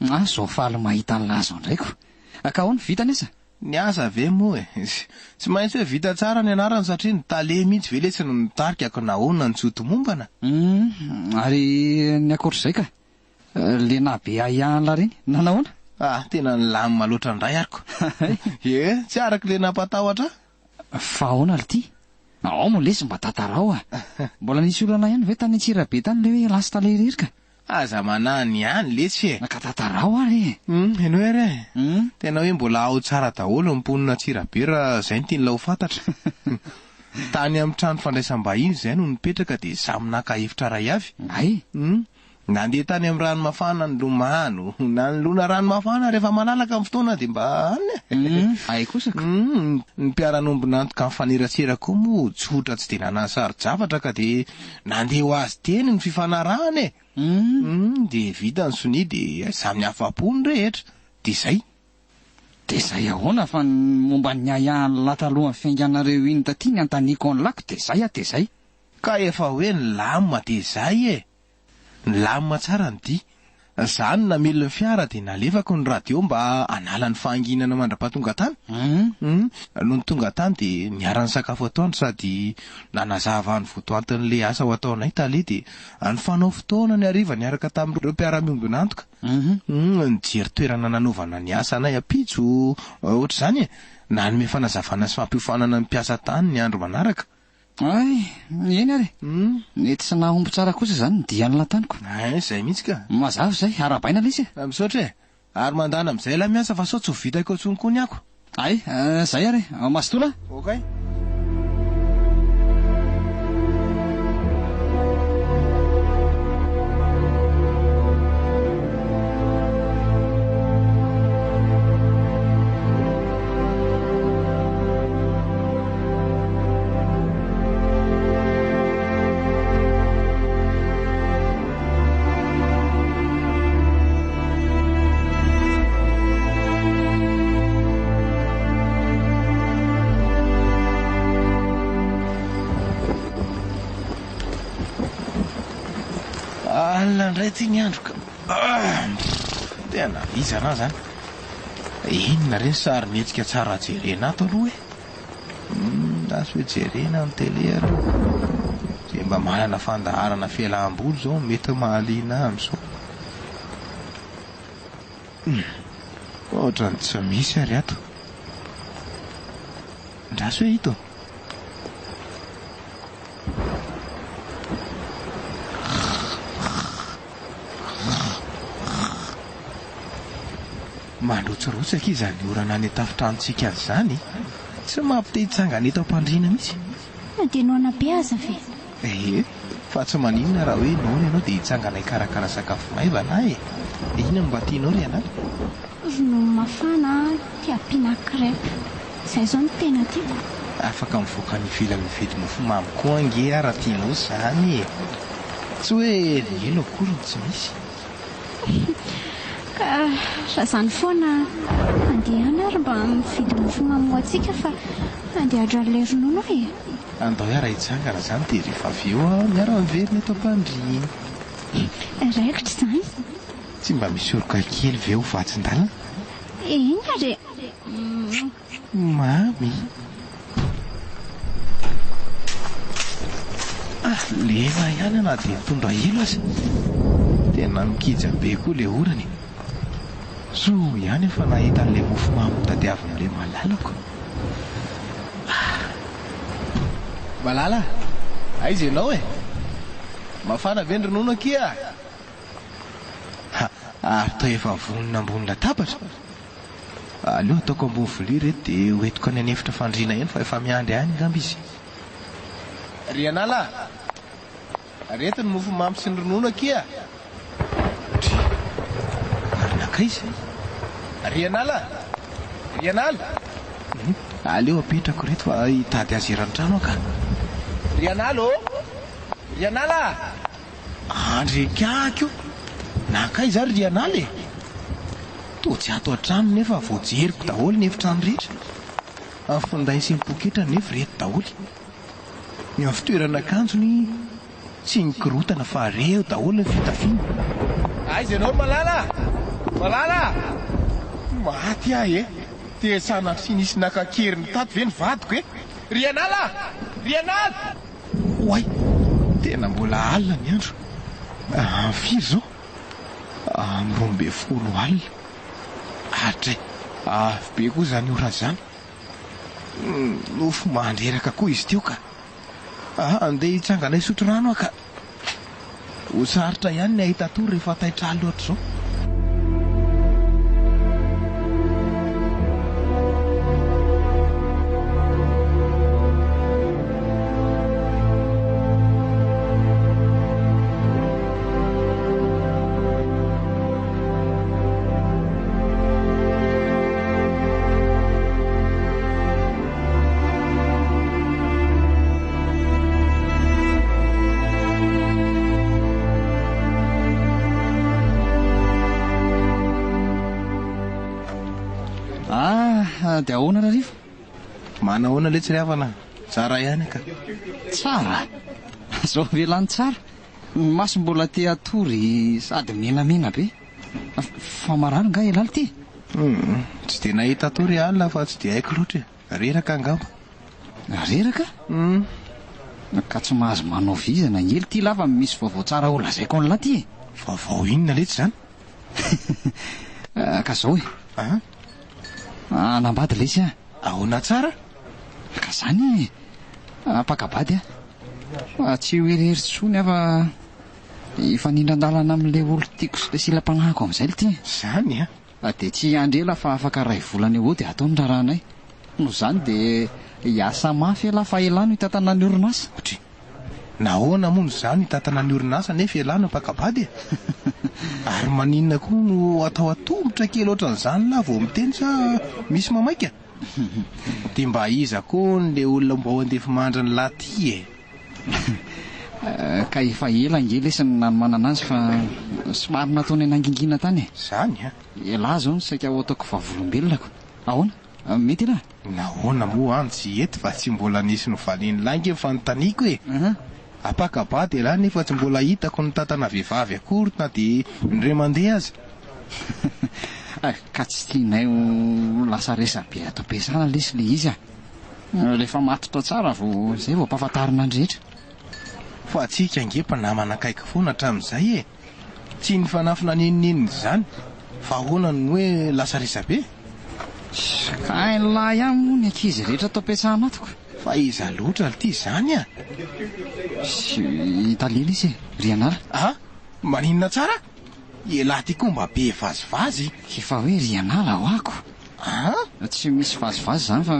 Ah, zao faly mahita an'lah zao indray ko. Ka ahoana, vita ny asa?
Ny asa ve moa e? Tsy maintsy hoe vita tsara ny anarany satria ny tale mihitsy ve letsy no nitarika ko nahoana no tsy ho tomombana?
Hum, ary ny ankoatr'izay ka? Le naha be ahiahy an'lah reny, nanahoana?
Ah, tena nilamina loatra indray ary ko. Ie, tsy araka le nampatahotra ahy.
Fa ahoana lty? Ao moa lesy mba tantarao a! Mbola nisy olana ihany ve tany Antsirabe tany le hoe lasa tale irery ka?
Aza manahy ny any letsy e!
Ka tantarao ary e!
Hum, henoy ary e! Tena hoe mbola ao tsara daholo ny mponina Antsirabe raha izay no tian'ilay ho fantatra. Tany amin'ny trano fandraisam-bahiny izahay no nipetraka dia samy naka efitra iray avy.
Hay!
Hum, nandeha tany amin'ny rano mafana nilomano, nanoloana rano mafana rehefa malalaka ny fotoana dia mba any e!
Hum, hay kosa ka!
Hum, ny mpiara-nombon'antoka nifanerasera koa moa tsotra tsy dia nanasaro-javatra ka dia nandeha ho azy teny ny fifanarahana e! Hum, dia vita ny sonia dia samy afa-po ny rehetra. Dia izay.
Dia izay ahoana fa ny momba ny ahiahin'lah talohan'ny fiainganareo iny taty ny antaniako an'lah ko dia izay ah dia izay.
Ka efa hoe nilamina dia izay e! Nilamina tsara ny dia. Za no namily ny fiara dia nalefako ny radio mba hanala ny fahanginana mandra-pahatonga tany. Hum. Nony tonga tany dia niara-nisakafo atoandro sady nanazava ny votoantin'ilay asa ho ataonay tale dia nifanao fotoana ny hariva niaraka tamin'ireo mpiara-miombon'antoka. Hum. Nijery toerana nanaovana ny asanay ampitso ohatr'izany e. Nanome fanazavana sy fampiofanana ny mpiasa tany ny andro manaraka.
Hay, eny ary e. Nety sy nahomby tsara kosa izany ny dian'lah taniko.
Hay, izay mihitsy ka.
Mazava izay, arahabaina lesy e.
Misaotra e. Ary mandana amin'izay ilay miasa fa sao tsy ho vitako eo intsony koa ny ako.
Hay, izay ary e. Mazotoa lah.
Okay. Alina indray ity ny andro ka. Tena vizana aho izany. Inona re ny sarimihetsika tsara jerena ato aloha e? Lasa hoe jerena ny télé aloha. Izay mba manana fandaharana fialam-boly izao no mety mahaliana ahy amin'izao. Ohatran'ny tsy misy ary ato. Andraso hoe ito. Mandrotsirotsy akia izany orana any an-tafon-tranontsika any izany e! Tsy mampite hitsangana eto am-pandriana mihitsy.
Na dia noana be aza ve?
Ee, fa tsy maninona raha hoe noana ianao dia hitsangana hikarakara sakafo maivana aho e! Inona no mba tianao ry anala?
Ronono mafana dia ampiana crêpe. Izay izao no tena tiako.
Afaka mivoaka any ivelany mividy mofomamy koa ange aho raha tianao izany e! Tsy hoe ny elo akory no tsy misy.
Ka raha izany foana, andeha any ary mba mividy mofomamy ho antsika fa andeha handro an'ilay ronono aho e!
Andao hiara-hitsangana izany dia rehefa avy eo miara-miverina eto am-pandriana.
Raikitra izany.
Tsy mba misy oroka kely ve ho vatsin-dalana?
Eny ary e!
Mamy. Ah, lena ihany aho na dia nitondra elo aza. Tena mikija be koa ilay orana e. Soa ihany aho fa nahita an'ilay mofomamy notadiavin'ilay malalako. Ah. Malala a! Aiza ianao e? Mafana ve ny ronono akia? Ha, ary toa efa vonona ambony latabatra. Aleo ataoko ambony vilia ireto dia ho entiko any an'efitra fandriana eny fa efa miandry ahy any angamba izy. Ry anala a! Reto ny mofomamy sy ny ronono akia a! Dry! Ary nankaiza? Ry anala a! Ry anala! Hum, aleo apetrako ireto fa hitady azy eran'ny trano aho ka! Ry anala ô! Ry anala a! Andry ikaky o! Nankaiza ary ry anala e? Toa tsy ato an-trano nefa voajeriko daholo ny efitrano rehetra. Ny finday sy ny poketra nefa ireto daholo. Ny amin'ny fitoeran'akanjony tsy nikorontana fa reo daholo ny fitafiany. Aiza ianao ry Malala a! Malala a! Maty aho e! Dia sanatria nisy naka an-keriny tato ve ny vadiko e? Ry anala a! Ry anala! Oay! Tena mbola alina ny andro. Amin'ny firy izao? Amin'ny 12 alina. Adray! Avy be koa izany ora izany. Nofy mandreraka koa izy teo ka. Ah, andeha hitsangana hisotro rano aho ka. Ho sarotra ihany ny hahita tory rehefa taitra alina ohatr'izao.
Ah, dia ahoana Rarivo?
Manahoana letsy ry havana? Tsara ihany ka.
Tsara? Zao ve lany tsara? Ny maso mbola te hatory sady menamena be. Fa marary nga ialahy ity?
Hum, tsy dia nahita tory alina fa tsy dia haiko loatra e. Reraka angamba.
Reraka?
Hum.
Ka tsy mahazo manao vizana ange ity lahy fa misy vaovao tsara ho lazaiko an'lah ity e.
Vaovao inona letsy izany?
Ka zao e.
An?
Hanambady lesy aho.
Ahoana tsara?
Ka zany e. Hampaka-bady aho. Fa tsy ho irery intsony aho fa hifanindran-dalana amin'ilay olon-tiako sy ilay silam-panahiko amin'izay ity e.
Zany an?
Dia tsy hiandry ela fa afaka iray volana eo ho eo dia atao ny raharahanay. Noho izany dia hiasa mafy ialahy fa elah no hitantana ny orinasa.
Dry. Nahoana moa no izaho no hitantana ny orinasa nefa ialahy no mpaka-bady e? Ary maninona koa no atao atomotra kely ohatran'izany lahy vao miteny sa misy mamaika? Dia mba iza koa hono le olona mba ho andefimandrin'ny lahy ty e?
Ka efa ela ange lesy ny nanomanana azy fa somary nataony nangingina tany e.
Zany an?
Elah zao no saika ho ataoko vavolombelona ko. Ahoana? Mety elah?
Nahoana moa an tsy hety fa tsy mbola nisy novalian'lah ange ny fanontaniako e! Apakabady elah nefa tsy mbola hitako nitantana vehivavy akory na dia indray mandeha aza.
Ka tsy tianay ho lasa resabe ato am-piasana lesy le izy a! Rehefa matotra tsara vao izay vao ampahafantarina ny rehetra.
Fa tsika ange mpinamana akaiky foana hatramin'izay e! Tsy nifanafina n'inon'inona izany fa ahoana no hoe lasa resabe?
Ka hain'lah ihany moa ny ankizy rehetra ato am-piasana ato ka!
Fa iza loatra lty izany a?
I Talily izy e, ry Anala.
A! Maninona tsara? Elah ty koa mba be vazivazy.
Efa hoe ry Anala ho'ako.
A!
Tsy misy vazivazy izany fa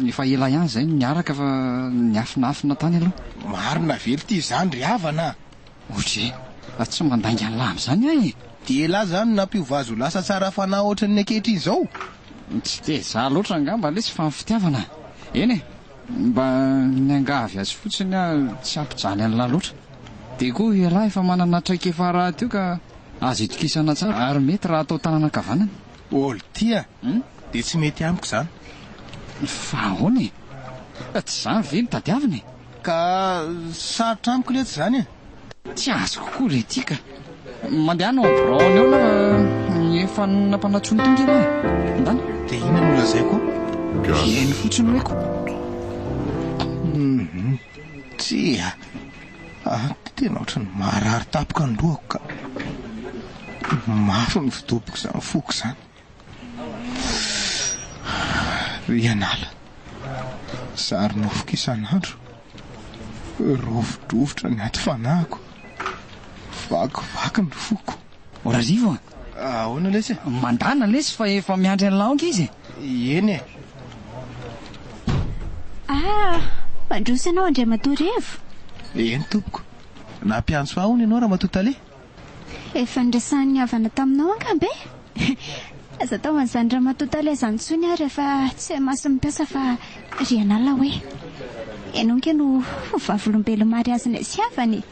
efa ela ihany izay no niaraka fa niafinafina tany aloha.
Marina ve lty izany ry havana a?
Ohatry e! Tsy mandainga an'lah amin'izany aho e!
Dia elah izany no nampiova azy ho lasa tsara fanahy ohatran'ny ankehitriny izao?
Tsy dia izaho loatra angamba lesy fa ny fitiavana. Eny e! Mba niangavy azy fotsiny aho tsy hampijaly an'lah loatra. Dia koa ialahy efa manana traikefa rahateo ka azo itokisana tsara ary mety raha atao tanana ankavanana.
Oltia, dia tsy mety amiko izany.
Fa ahoana e? Tsy izany ve no tadiavina e?
Ka sarotra amiko letsy izany e!
Tsy azoko koa re ty ka. Mandehana ao amin'ny biraony ao lah fa efa nampanantsoiny teo nge lah e. Ndana.
Dia inona no lazaiko ao?
Eny fotsiny hoe ko.
Hum, tsia. Ah, tena ohatran'ny marary tampoka ny lohako ka. Mafy ny fidoboko izany foko izany. Ry anala, zary nofiko isan'andro, rovidrovitra ny aty fanahiko, vakivaky ny foko.
O Rarivo a!
Ahoana lesy e?
Mandana lesy fa efa miandry an'i Laongy izy e!
Eny e!
Ah! Mandroso ianao Andriamatoa Rivo?
Eny tompoko. Nampiantso ahy hono ianao Ramatoa Tale?
Efa niresahan'ny havana taminao angamba e? Aza atao an'izany Ramatoa Tale izany intsony aho rehefa tsy eo imason'ny mpiasa fa ry an'ala hoe. Ianao ange no ho vavolombelon'ny mariazinay sy havana e!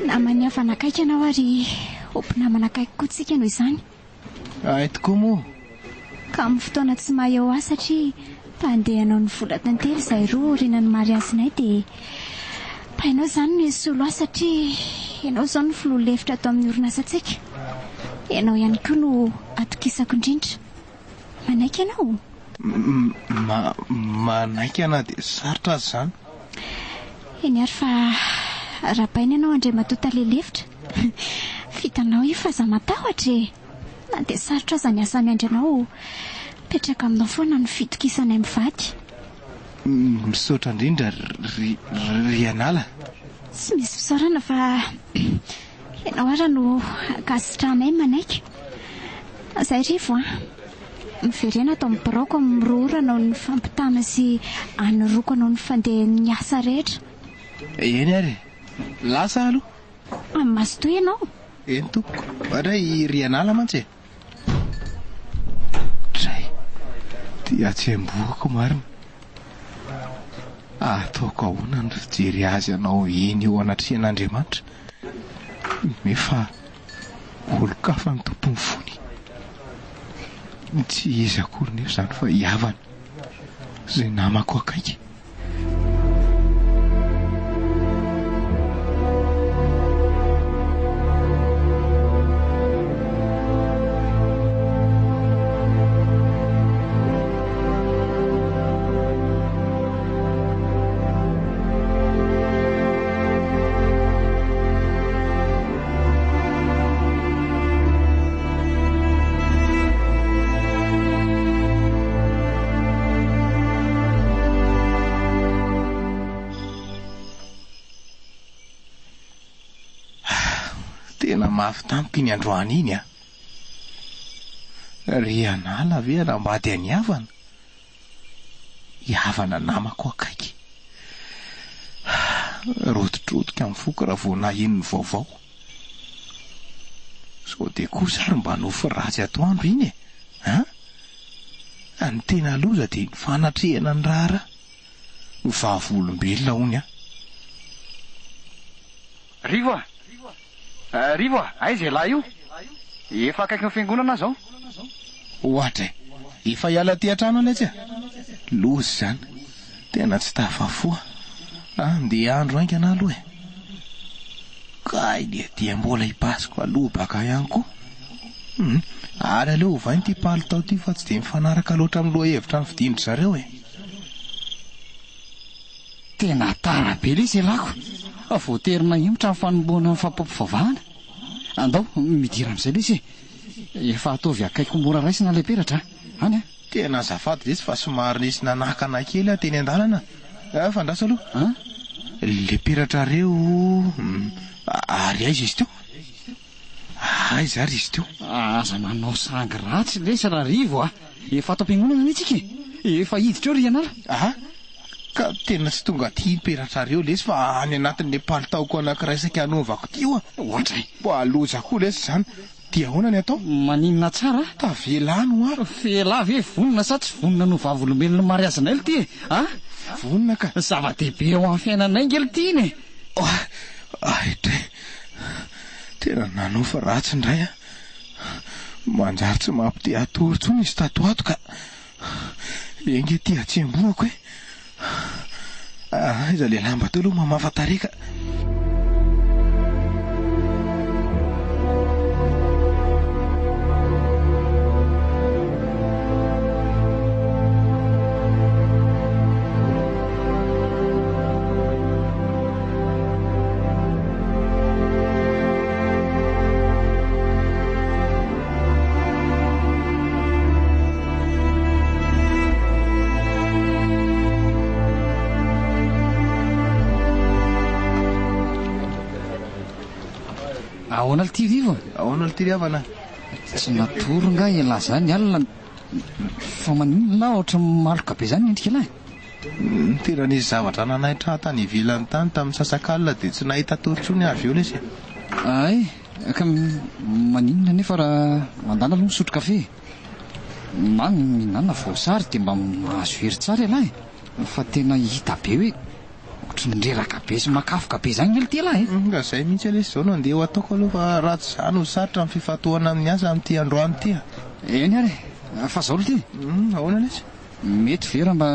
Naman'ny havana akaiky ianao ary ho mpinamana akaiky koa tsika noho izany.
Hay tokoa moa.
Ka amin'ny fotoana tsy maha eo ahy satria mpandeha hanao ny vola tantely izahay roa aorianan'ny mariazinay dia mba ianao izany no hisolo ahy satria ianao izao no filoha lefitra ato amin'ny orinasantsika. Ianao ihany koa no atokisako indrindra. Manaiky ianao?
Ma, manaiky aho na dia sarotra aza izany.
Eny ary fa arahabaina ianao Andriamatoa Tale lefitra. Vitanao io fa aza matahotra e! Na dia sarotra aza ny asa miandry anao, mipetraka aminao foana ny fitokisanay mivady.
Misaotra indrindra ry ry Anala.
Tsy misy fisaorana fa ianao ara no ankasitrahanay manaiky. Zay Rivo a. Miverena ato amin'ny biraoko amin'ny roa ora hanao ny fampitana sy hanoroako anao ny fandehan'ny asa rehetra.
Eny ary e. Lasa aho aloha.
Mazotoa ianao.
Eny tompoko. Oadray i Rianala mantsy e. Dray. Ty hatsembohako marina. Ataoko ahoana ny fijery azy hanao eny eo anatrehan'Andriamanitra nefa olon-kafa no tompon'ny fony. Tsy iza akory nefa izany fa i havana izay namako akaiky. Tena mafy tamiko iny androany iny a! Ry anala ve hanambady an'i Havana? I Havana namako akaiky. Rotidrotika ny foko raha vao naheno ny vaovao. Sao dia kosa ary mba nofy ratsy atoandro iny e! An? Ny tena loza dia ny fanatrehana ny raharaha. Vavolombelona hono aho.
Rivo a! Rivo a! Aiza ialahy io? Efa akaikin'ny fiangonana aho izao.
Ohatra e! Efa hiala aty an-trano aho letsy a! Loza izany! Tena tsy tafafoha. Andeha handro haingana aho aloha e! Kay dia dia mbola hipasoka lobaka ihany koa. Hum, ary aleo ovaina ity palitao ity fa tsy dia mifanaraka loatra amin'ny lohahevitra nofidian-dry zareo e!
Tena tara be lesy ialahy ko! Voatery nahemotra ny fanombohana ny fampampivavahana. Andao, midira amin'izay lesy e! Efa ataovy akaiky ho mora raisina ilay peratra a! Any a!
Tena azafady lesy fa somary nisy nanakana kely aho teny an-dalana. Fa andraso aloha.
An?
Ilay peratrareo, ary aiza izy teo? Aiza ary izy teo?
Aza manao sangy ratsy lesy Rarivo a! Efa ato am-piangonana anie tsika e! Efa hiditra eo ry Ianala!
A! Ka tena tsy tonga aty iny peratrareo lesy fa any anatin'ilay palitaoko anankiray saika hanaovako ity oa!
Oadray!
Mba loza koa lesy izany! Dia ahoana ny atao?
Maninona tsara?
Tavela any hoa!
F'elah ve vonona sa tsy vonona ny ho vavolombelon'ny mariazinay lty e? A!
Vonona ka!
Zava-dehibe eo amin'ny fiainanay nge lty iny e!
Ay dray! Tena nanofy ratsy indray aho. Manjary tsy mampite hatory intsony izy tato ho ato ka. Enga ity hatsembohako e! Aiza ilay lamba teo aloha mamafa tarehy ka.
Ahoana lty Rivo a?
Ahoana lty ry havana?
Tsy natory nga ialahy zany alina fa maninona ohatran'ny maloka be zany ny endrik'ialahy?
Tena nisy zavatra nanaitra ahy tany ivelany tany tamin'ny sasak'alina dia tsy nahita tory intsony aho avy eo lesy e.
Hay, ka maninona anefa raha mandala aloha misotro kafe e? Na mihinana voasary dia mba mahazo hery tsara ialahy e! Fa tena hita be hoe ohatry ny reraka be sy makafoka be izany ange ity ialahy e!
Ka izay mihitsy aloha izao no andeha ho ataoko aloha fa raha tsy izany ho sarotra ny fifantohana amin'ny asa amin'ity androany ity a!
Eny ary e! Fa izao ity e!
Ahoana lesy?
Mety ve raha mba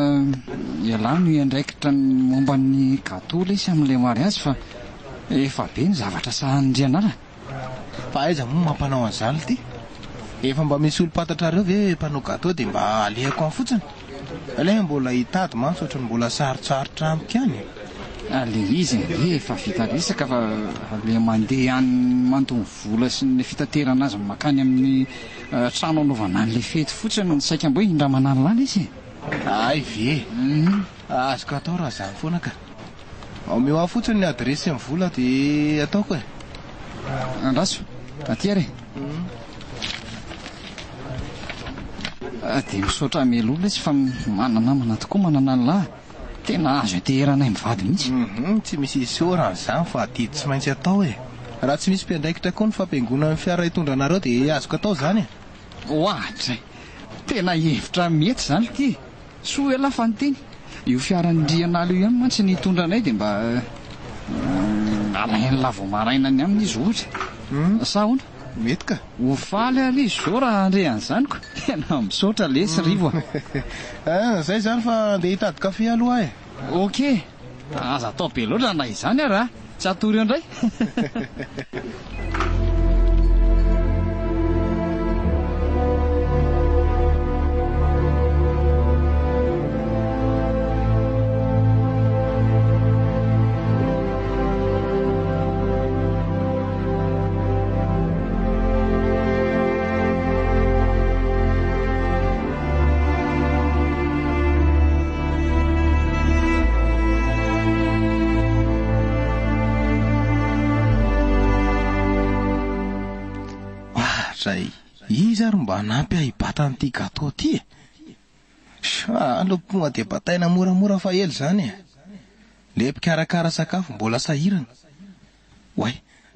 ialahy no hiandraikitra ny momba ny gateau lesy amin'ilay mariazy fa efa be ny zavatra sahanin-dry anala.
Fa aiza moa mampanao an'izany lty? Efa mba misy olom-pantatrareo ve mpanao gateau dia mba alehako any fotsiny? Ilay mbola hitady mantsy ohatran'ny mbola sarotsarotra amiko ihany e.
Ilay izy ange efa vita resaka fa ilay mandeha any mandoa vola sy ny fitaterana azy mankany amin'ny trano anaovana an'ilay fety fotsiny no saika mba hoe hindramana an'lah lesy e!
Hay ve! Azoko atao raha izany foana ka. Omeo ahy fotsiny ny adiresy sy ny vola dia ataoko e.
Andraso, aty ary e. Dia misaotra mialoha lesy fa mana-namana tokoa manana an'lah. Tena azo ianteheranay mivady mihitsy.
Hum, tsy misy isaorana izany fa adidy tsy maintsy atao e. Raha tsy misy mpiandraikitra koa ny fampihaingoana ny fiara hitondra anareo dia azoko atao izany e.
Oadray! Tena hevitra mety izany ity e! Soa elah fa niteny. Io fiaran'i Ndrianala io ihany mantsy ny hitondra anay dia mba alain'lah vao maraina any aminy izy ohatra. Sa ahoana?
Mety ka.
Ho faly ary izy izao raha handre an'izany ko. Tena misaotra lesy Rivo a.
Ah, zay izany fa andeha hitady kafe aloha aho e.
Ok. Aza atao be loatra na izany ary a. Tsy hatory eo indray.
Oadray, iza ary mba hanampy ahy hibata an'ity gâteau ity e? Sa aleo tonga dia bataina moramora fa ela izany e. Le mpikarakara sakafo mbola sahirana. Oay,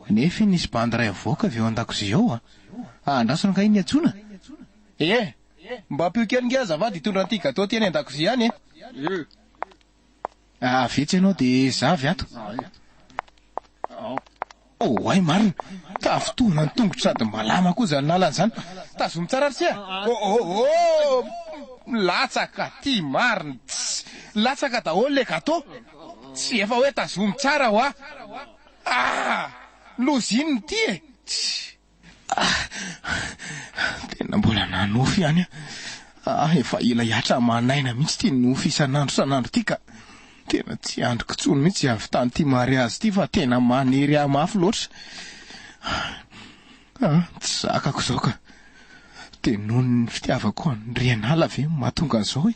nefa iny nisy bandy iray avoaka avy ao an-dakozia ao a. Andraso angaha iny antsoina? E! Mba ampio kely nge azafady hitondra an'ity gâteau ity any an-dakozia any e. Avy etsy ianao dia za avy ato. Oay marina! Tafintohina ny tongotro sady malama koa izany lalana izany. Tazomy tsara ry se a! Oh oh oh! Latsaka aty marina! Tss! Latsaka daholo le gâteau! Tsy efa hoe tazomy tsara hoa! Ah! Loza inona ity e! Tss! Ah! Tena mbola nanofy ihany aho. Ah, efa ela hihatra aman'aina mihitsy ity nofy isan'andro isan'andro ity ka. Tena tsy andriko intsony mihitsy izay hahavitan'ity ity mariazy ity fa tena manery ahy mafy loatra. Ah, tsy zakako izao ka. Dia noho ny fitiavako an'i Rianala ve no mahatonga an'izao e?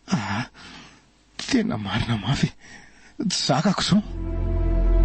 Ah, Tena marina mafy e! Tsy zakako izao.
Gasy Rakoto.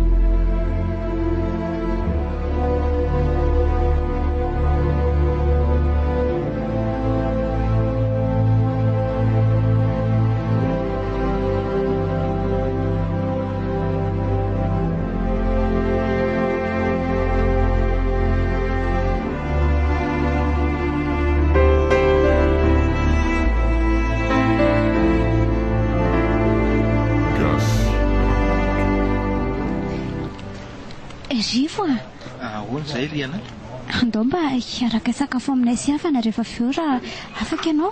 Rivo a!
Ahoana izay ry anah?
Andao mba hiaraka hisakafo aminay sy havana rehefa avy eo raha afaka ianao.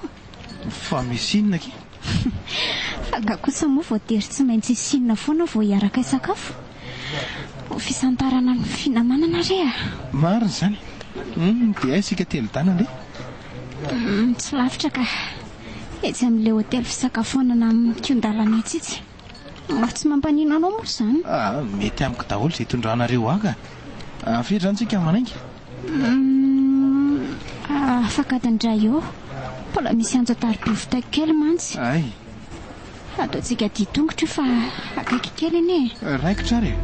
Fa misy inona akia?
Fa angaha kosa moa voatery tsy maintsy hisy inona foana vao hiaraka hisakafo? Ho fisantarana ny finamanana re a!
Marina izany. Hum, dia aiza isika telodahy nandeha?
Hum, tsy lavitra ka. Etsy amin'ilay hotely fisakafoanana mikihon-dalana etsy itsy. Ary tsy mampanino anao moa izany?
Ah, mety amiko daholo izay itondranareo ahy ka. Firy izany tsika manainga?
Humm, afaka adiny iray eo. Mbola misy antso an-tariby vitaiko kely mantsy.
Hay.
Ataontsika dia tongotra io fa akaiky kely anie e.
Raikitra ary e.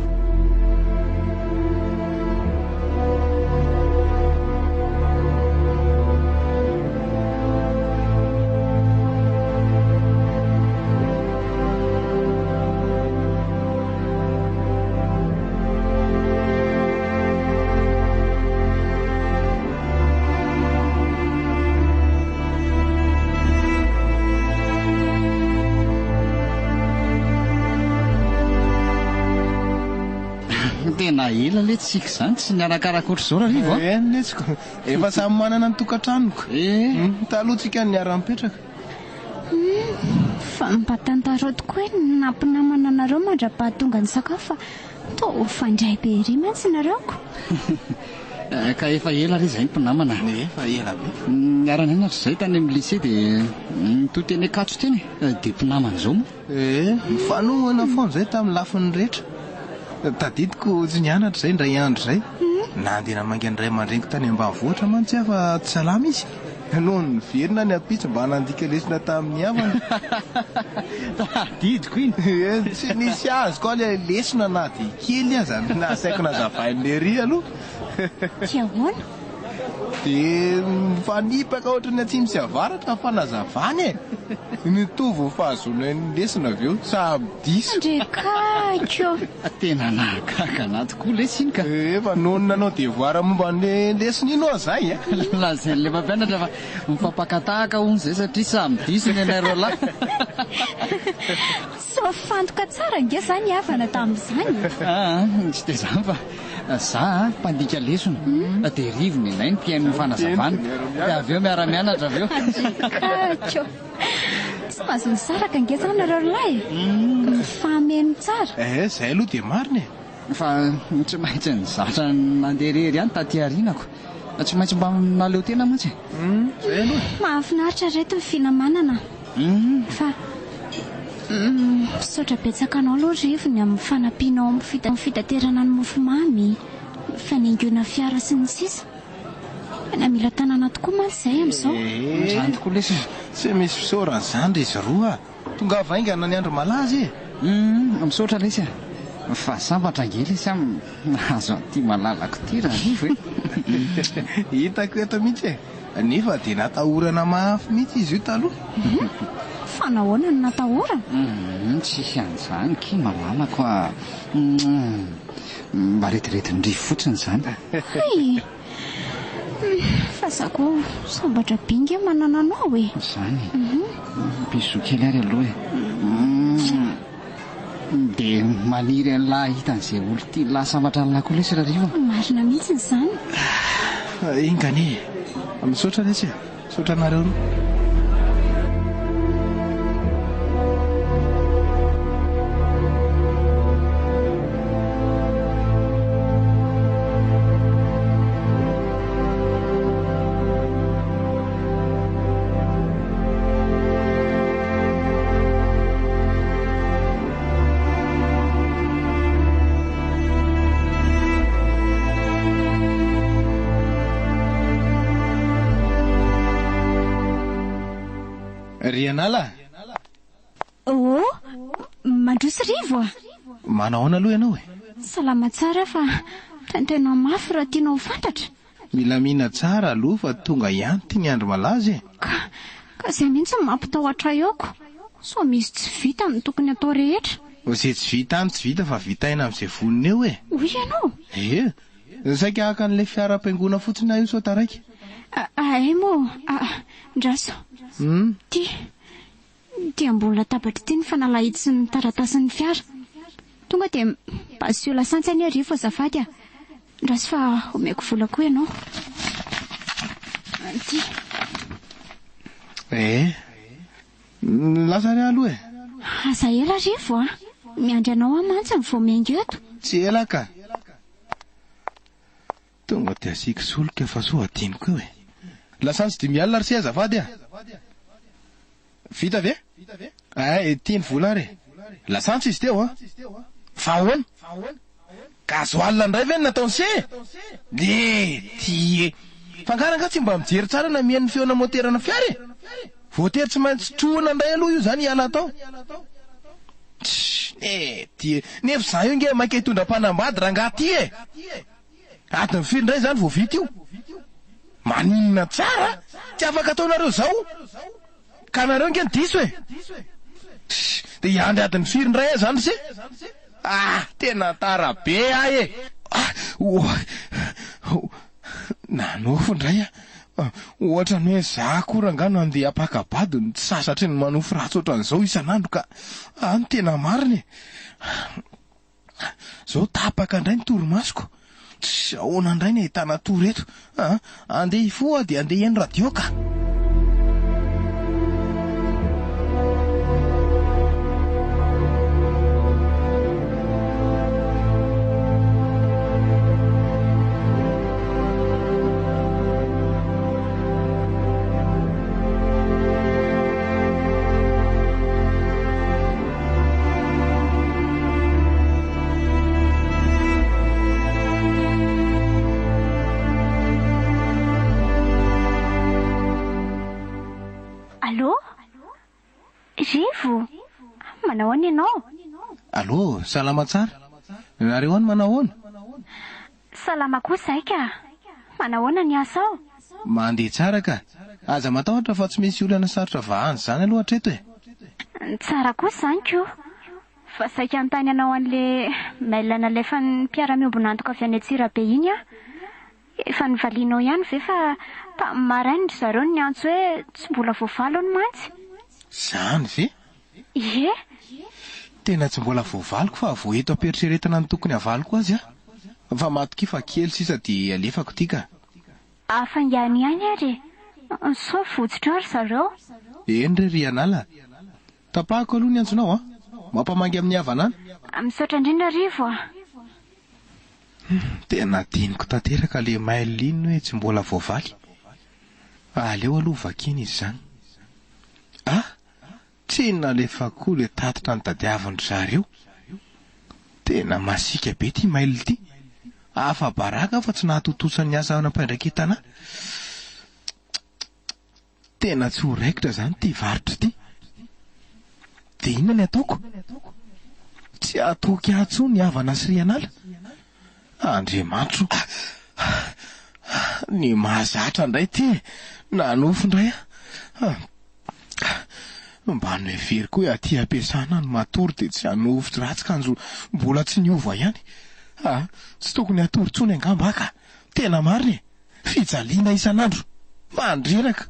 Tena ela letsy tsika izany tsy niarakaraka ohatr'izao Rarivo a!
Eny letsy ko, efa samy manana ny tokantranony ko.
Eh!
Taloha tsika niara-nipetraka.
Humm, fa mba tantarao tokoa hoe ny nampinamana anareo mandra-pahatonga ny sakafo fa toa mifandray be ery mantsy nareo ko.
Ka efa ela re izahay mpinamana.
Efa ela be.
Niara-nianatra izahay tany amin'ny lycée dia nitohy teny Ankatso teny e, dia mpinamana izao moa.
Ee, nifanohana foana izahay tamin'ny lafiny rehetra. Tadidiko tsy nianatra izahay indray andro izay. Nandeha namangy ny ray aman-dreniko tany ambanivohitra mantsy aho fa tsy salama izy. Nony niverina ny ampitso mba nandika lesona tamin'ny havana.
Tadidiko iny.
Eh, tsy nisy azoko ilay lesona na dia kely aza. Nasaiko nazavain'i Lery aloha.
Dia ahoana?
Dia mifanipaka ohatran'ny atsimo sy avaratra ny fanazavany e! Mitovy ny fahazoana ny lesona avy eo, samy diso.
Ndrekaiky ô!
Tena nahagaga anah tokoa lesy iny ka!
Efa nony nanao devoir momba an'ilay lesona iny ho'a zay e!
Lazain'ilay mpampianatra fa mifampaka-tahaka hono izay satria samy diso ny anay roalahy.
Tsy mifantoka tsara ange izany havana tamin'izany e!
Aa, tsy dia izany fa Za mpandika lesona dia Rivo nenay ny mpihaino ny fanazavana dia avy eo miara-mianatra avy eo.
Andrikako. Tsy mahazo misaraka ange zany nareo ry lahy e. Mifameno tsara.
Eh, zay aloha dia marina e.
Fa tsy maintsy nizatra nandeha irery ihany taty aorianako. Tsy maintsy mba naleo tena mantsy e.
Zay aloha e.
Mahafinaritra reto ny finamanana fa misaotra betsaka anao aloha Rivo ny amin'ny fanampianao amin'ny fitaterana ny mofomamy, fanaingoana fiara sy ny sisa. Tena mila tanàna tokoa mantsy izay amin'izao.
Izany tokoa lesy e.
Tsy misy fisaorana izany ry izy roa a. Tongava haingana ny andro malaza e!
Humm misaotra lesy a! Fa sambatra ange lesy aho nahazo an'ity malalako ity Rarivo e!
Hitako eto mihitsy e! Nefa dia natahorana mafy mihitsy izy io taloha.
Humm! Fa nahoana no natahorana?
Humm tsisy an'izany ki malalako a! Humm! Mba rediredin-drivo fotsiny izany.
Hay! Fa za koa sambatra be nge manana anao e.
Zany e. Bisous kely ary aloha e. Dia maniry an'lah hahita an'izay olon-tian'lah sambatra an'lah koa lesy Rarivo a.
Marina mihitsy izany.
Enga anie e. Misaotra lesy e. Misaotra anareo roa. Ry anala!
Oh! Mandroso Rivo a!
Manahoana aloha ianao e?
Salama tsara fa taintaina mafy raha tianao ho fantatra.
Milamina tsara aloha fa tonga ihany ity ny andro malaza e!
Ka, ka izay mihitsy no mampitahotra ahy aoko. Sao misy tsy vita ny tokony atao rehetra.
Izay tsy vita any tsy vita fa vitaina amin'izay vonona eo e!
Hoy ianao?
Ie! Saika haka an'ilay fiara am-piangonana fotsiny aho io sao taraiky.
Ahay moa, andraso. Ity, Ity ambony latabatra ity ny fanalahidy sy ny taratasin'ny fiara. Tonga dia mba asio lasantsy anie Rivo azafady a. Andraso fa omeko vola koa ianao. Ity.
Eh. Lasa ary aho aloha e.
Aza ela Rivo a. Miandry anao aho mantsy vao miainga eto.
Tsy ela ka. Tonga dia asiako solika fa soa adinoko eo e. Lasantsy 50 alina ry se azafady a. Vita ve? Ay, ity ny vola ary e. Lasantsy izy teo an. Fa ahoana? Gasoil indray ve no nataon'i se e? Le ty e. Fa angaha rangaha tsy mba mijery tsara na mihaino ny feona moterana fiara e? Voatery tsy maintsy trohina indray aloha io izany hiala tao. Tch, le ty e. Nefa izaho io nge maika hitondra mpanambady rangaha ty e. Adiny firy indray izany vao vita io? Maninona tsara? Tsy afaka ataonareo izao? Ka nareo nge no diso e! Tss, dia hiandry adiny firy indray aho izany ry se? Ah, tena tara be aho e! Ah, oh, nanofy indray aho. Ohatran'ny hoe za akory angaha no handeha hampaka-bady no tsy sasatry ny manofy ratsy ohatran'izao isan'andro ka. Ah, ny tena marina e! Zao tapaka indray ny torimasoko. Tss, ahoana indray ny ahitana tory eto a? Andeha hifoha aho dia andeha hihaino radio ka.
Rivo! Manao ahoana ianao?
Allô, salama tsara. Nareo any manao ahoana?
Salama koa izahay ka. Manao ahoana ny asa ao?
Mandeha tsara ka. Aza matahotra fa tsy misy olana sarotra vahana izany aloha hatreto e.
Tsara kosa izany ko. Fa saika hanontany anao an'le mail nalefan'ny mpiara-miombon'antoka avy any Antsirabe iny aho. Efa novalianao ihany ve fa tamin'ny maraina ry zareo no niantso hoe tsy mbola voavaly hono mantsy?
Izany ve?
Ie.
Tena tsy mbola voavaliko fa vao eto am-pieritreretana ny tokony havaliko azy aho. Fa matokia fa kely sisa dia alefako ity ka.
Hafaingano ihany ary e! Sao votsotra eo ry zareo.
Eny re ry Anala. Tapahako aloha ny antsonao an! Mampamangy amin'ny havana any.
Misaotra indrindra Rivo a!
Tena adinoko tanteraka le mail iny hoe tsy mbola voavaly. Aleo aloha vakiana izy izany. Ah! Tsy nalefa koa le tatitra notadiavin-dry zareo. Tena masiaka be ity mail ity. Afa-baraka aho fa tsy nahatontosa ny asa nampiandraiketana ahy. Tena tsy ho raikitra izany ity varotra ity. Dia inona ny ataoko? Tsy hatoky ahy intsony ny havana sy rianala. Andriamanitro o! Ny mahazatra indray ity e! Nanofy indray aho. Mba noheveriko hoe aty am-piasana no matory dia tsy hanofy ratsy kanjo mbola tsy niova ihany. Tsy tokony hatory intsony angamba aho ka! Tena marina e! Fijaliana isan'andro. Mandreraka.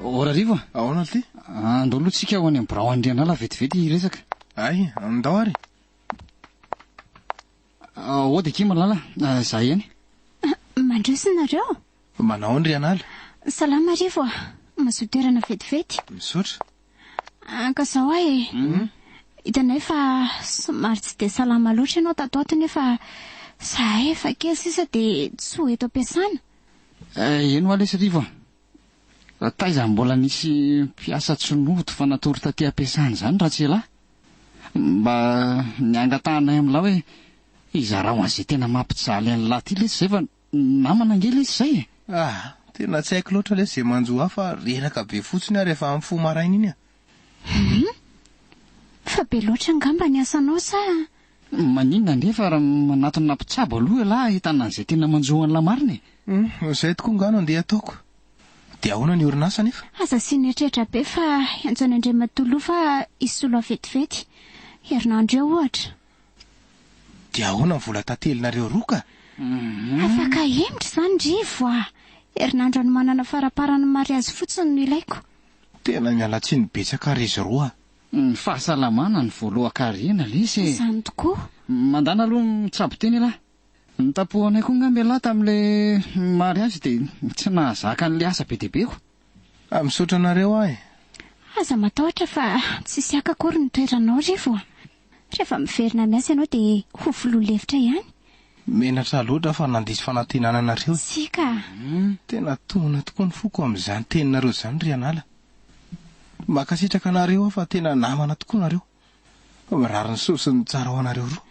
O Rarivo a!
Ahoana ity?
Andao aloha tsika ho any amin'ny birao Andrianala vetivety hiresaka.
Hay, andao ary.
Aody akia Malala, za ihany.
Mandroso nareo?
Manao ahoana ry Anala?
Salama Rivo a! Mazoto toerana vetivety.
Misaotra.
Ka zao aho e! Hitanay fa somary tsy dia salama loatra ianao tato ato nefa zahay efa kely sisa dia tsy ho eto am-piasana.
Eny hoa lesy Rivo a! Taiza mbola nisy mpiasa tsy nody fa natory taty am-piasana izany raha tsy elah? Mba ny angatahanay amin'lah hoe izarao an'izay tena mampijaly an'lah ty lesy izay fa Namana ange lesy izay e!
Ah! Tena tsy haiko loatra lesy izay manjo ahy fa reraka be fotsiny aho rehefa mifoha maraina iny a!
Hum! Fa be loatra angamba ny asanao sa?
Maninona anefa raha manatona mpitsabo aloha ialahy ahitana an'izay tena manjo an'lah marina e!
Hum! Izay tokoa angaha no andeha ataoko. Dia ahoana ny orinasa anefa?
Aza asiana eritreritra be fa hiantso an'Andriamatoa Loha fa hisolo ahy vetivety. Herinandro eo ohatra.
Dia ahoana ny vola tantelinareo roa ka?
Afaka ahemotra izany Rivo a! Herinandro hanomanana faramparan'ny mariazy fotsiny no ilaiko.
Tena miala tsiny betsaka ry izy roa a!
Ny fahasalamana no voalohan-karena lesy e!
Izany tokoa.
Mandàna aloha mitsabo tena ialahy. Notapohanay koa angamba ialahy tamin'ilay mariazy dia tsy nahazaka an'ilay asa be dia be ko.
Ah, misaotra anareo aho e!
Aza matahotra fa tsisy haka akory ny toeranao Rivo a! Rehefa miverina miasa ianao dia ho filoha lefitra ihany.
Menatra loatra fa nandiso fanantenana anareo e.
Tsia ka.
Tena tohina tokoa ny foko amin'izany teninareo izany ry Anala. Mankasitraka anareo aho fa tena namana tokoa nareo. Mirary ny soa sy ny tsara ho anareo roa.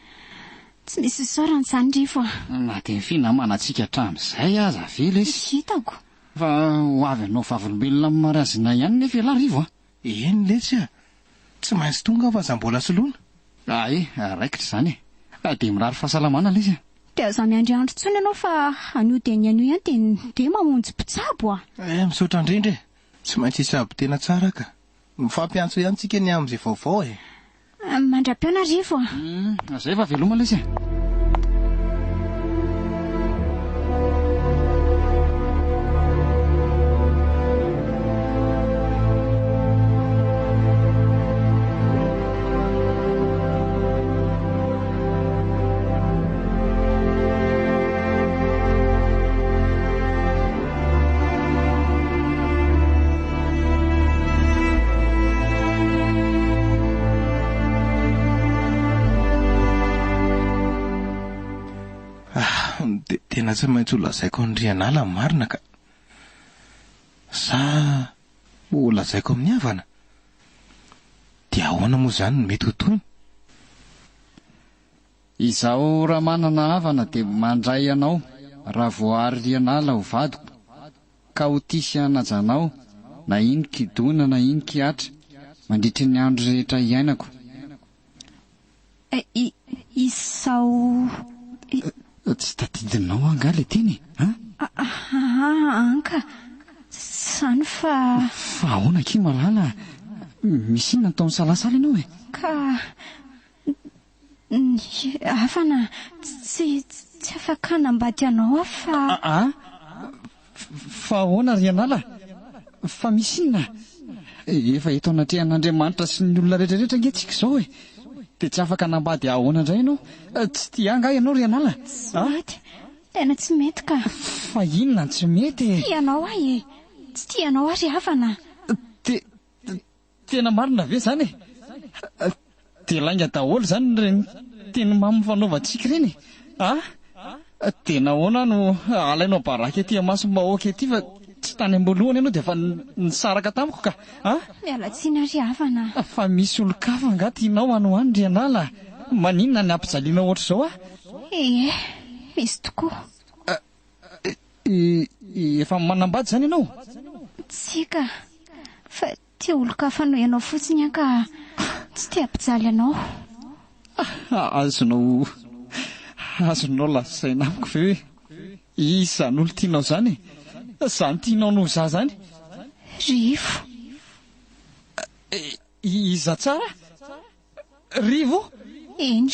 Tsy misy isaorana izany Rivo a.
Na dia ny finamanantsika hatramin'izay aza ve lesy.
Hitako.
Fa ho avy hanao vavolombelona amin'ny mariazinay ihany nefa ialahy Rivo a.
Eny lesy a. Tsy maintsy tonga aho fa za mbola soloina.
Ay, raikitra izany e. Dia mirary fahasalamana lesy a.
Dia aza miandry andro intsony ianao fa anio dia ny anio ihany dia ndeha mamonjy mpitsabo a.
Eh, misaotra indrindra e. Tsy maintsy hitsabo tena tsara ka. Mifampiantso ihany tsika ny amin'izay vaovao e.
Mandra-pihaona Rivo a.
Zay fa veloma lesy e.
Dia tena tsy maintsy ho lazaiko an'i Rianala ny marina ka. Sa ho lazaiko amin'ny havana? Dia ahoana moa izany no mety ho tohiny?
Izaho raha manana havana dia mandray anao raha voaary Rianala ho vadiko ka ho tia sy hanaja anao na inon-kidona na inon-kihatra mandritry ny andro rehetra iainako.
Izao.
Tsy tadidinao angaha ilay teny e? An?
An ka! Izany fa.
Fa ahoana akia Malala a? Misy inona atao misalasala ianao e?
Ka ny havana tsy tsy afaka hanambady anao aho fa.
An? Fa ahoana ry Anala? Fa misy inona? Efa eto anatrehan'Andriamanitra sy ny olona rehetra rehetra ange tsika izao e! Dia tsy afaka hanambady ahoana indray ianao? Tsy tia ahy angaha ianao ry Anala?
Tsy mety, tena tsy mety ka!
Fa inona no tsy mety e?
Tia anao aho e! Tsy tia anao aho ry havana!
Te, Tena marina ve izany e? Dia lainga daholo izany ireny teny mamy fanaovantsika ireny e? A? Dia nahoana no alainao baraka ety imasom-bahoaka ety fa tsy tany am-boalohany ianao dia efa nisaraka tamiko ka? A?
Miala tsiny ry havana
a. Fa misy olon-kafa angaha tianao any ho any ry Anala? Maninona ny ampijalianao ohatr'izao ahy?
Ie, misy tokoa.
Efa manambady izany ianao?
Tsia ka. Fa tia olon-kafa noho ianao fotsiny aho ka tsy te hampijaly anao.
Azonao azonao lazaina amiko ve hoe iza izany olon-tianao izany e? Izany tianao noho izaho izany?
Rivo.
Iza tsara? Rivo?
Eny,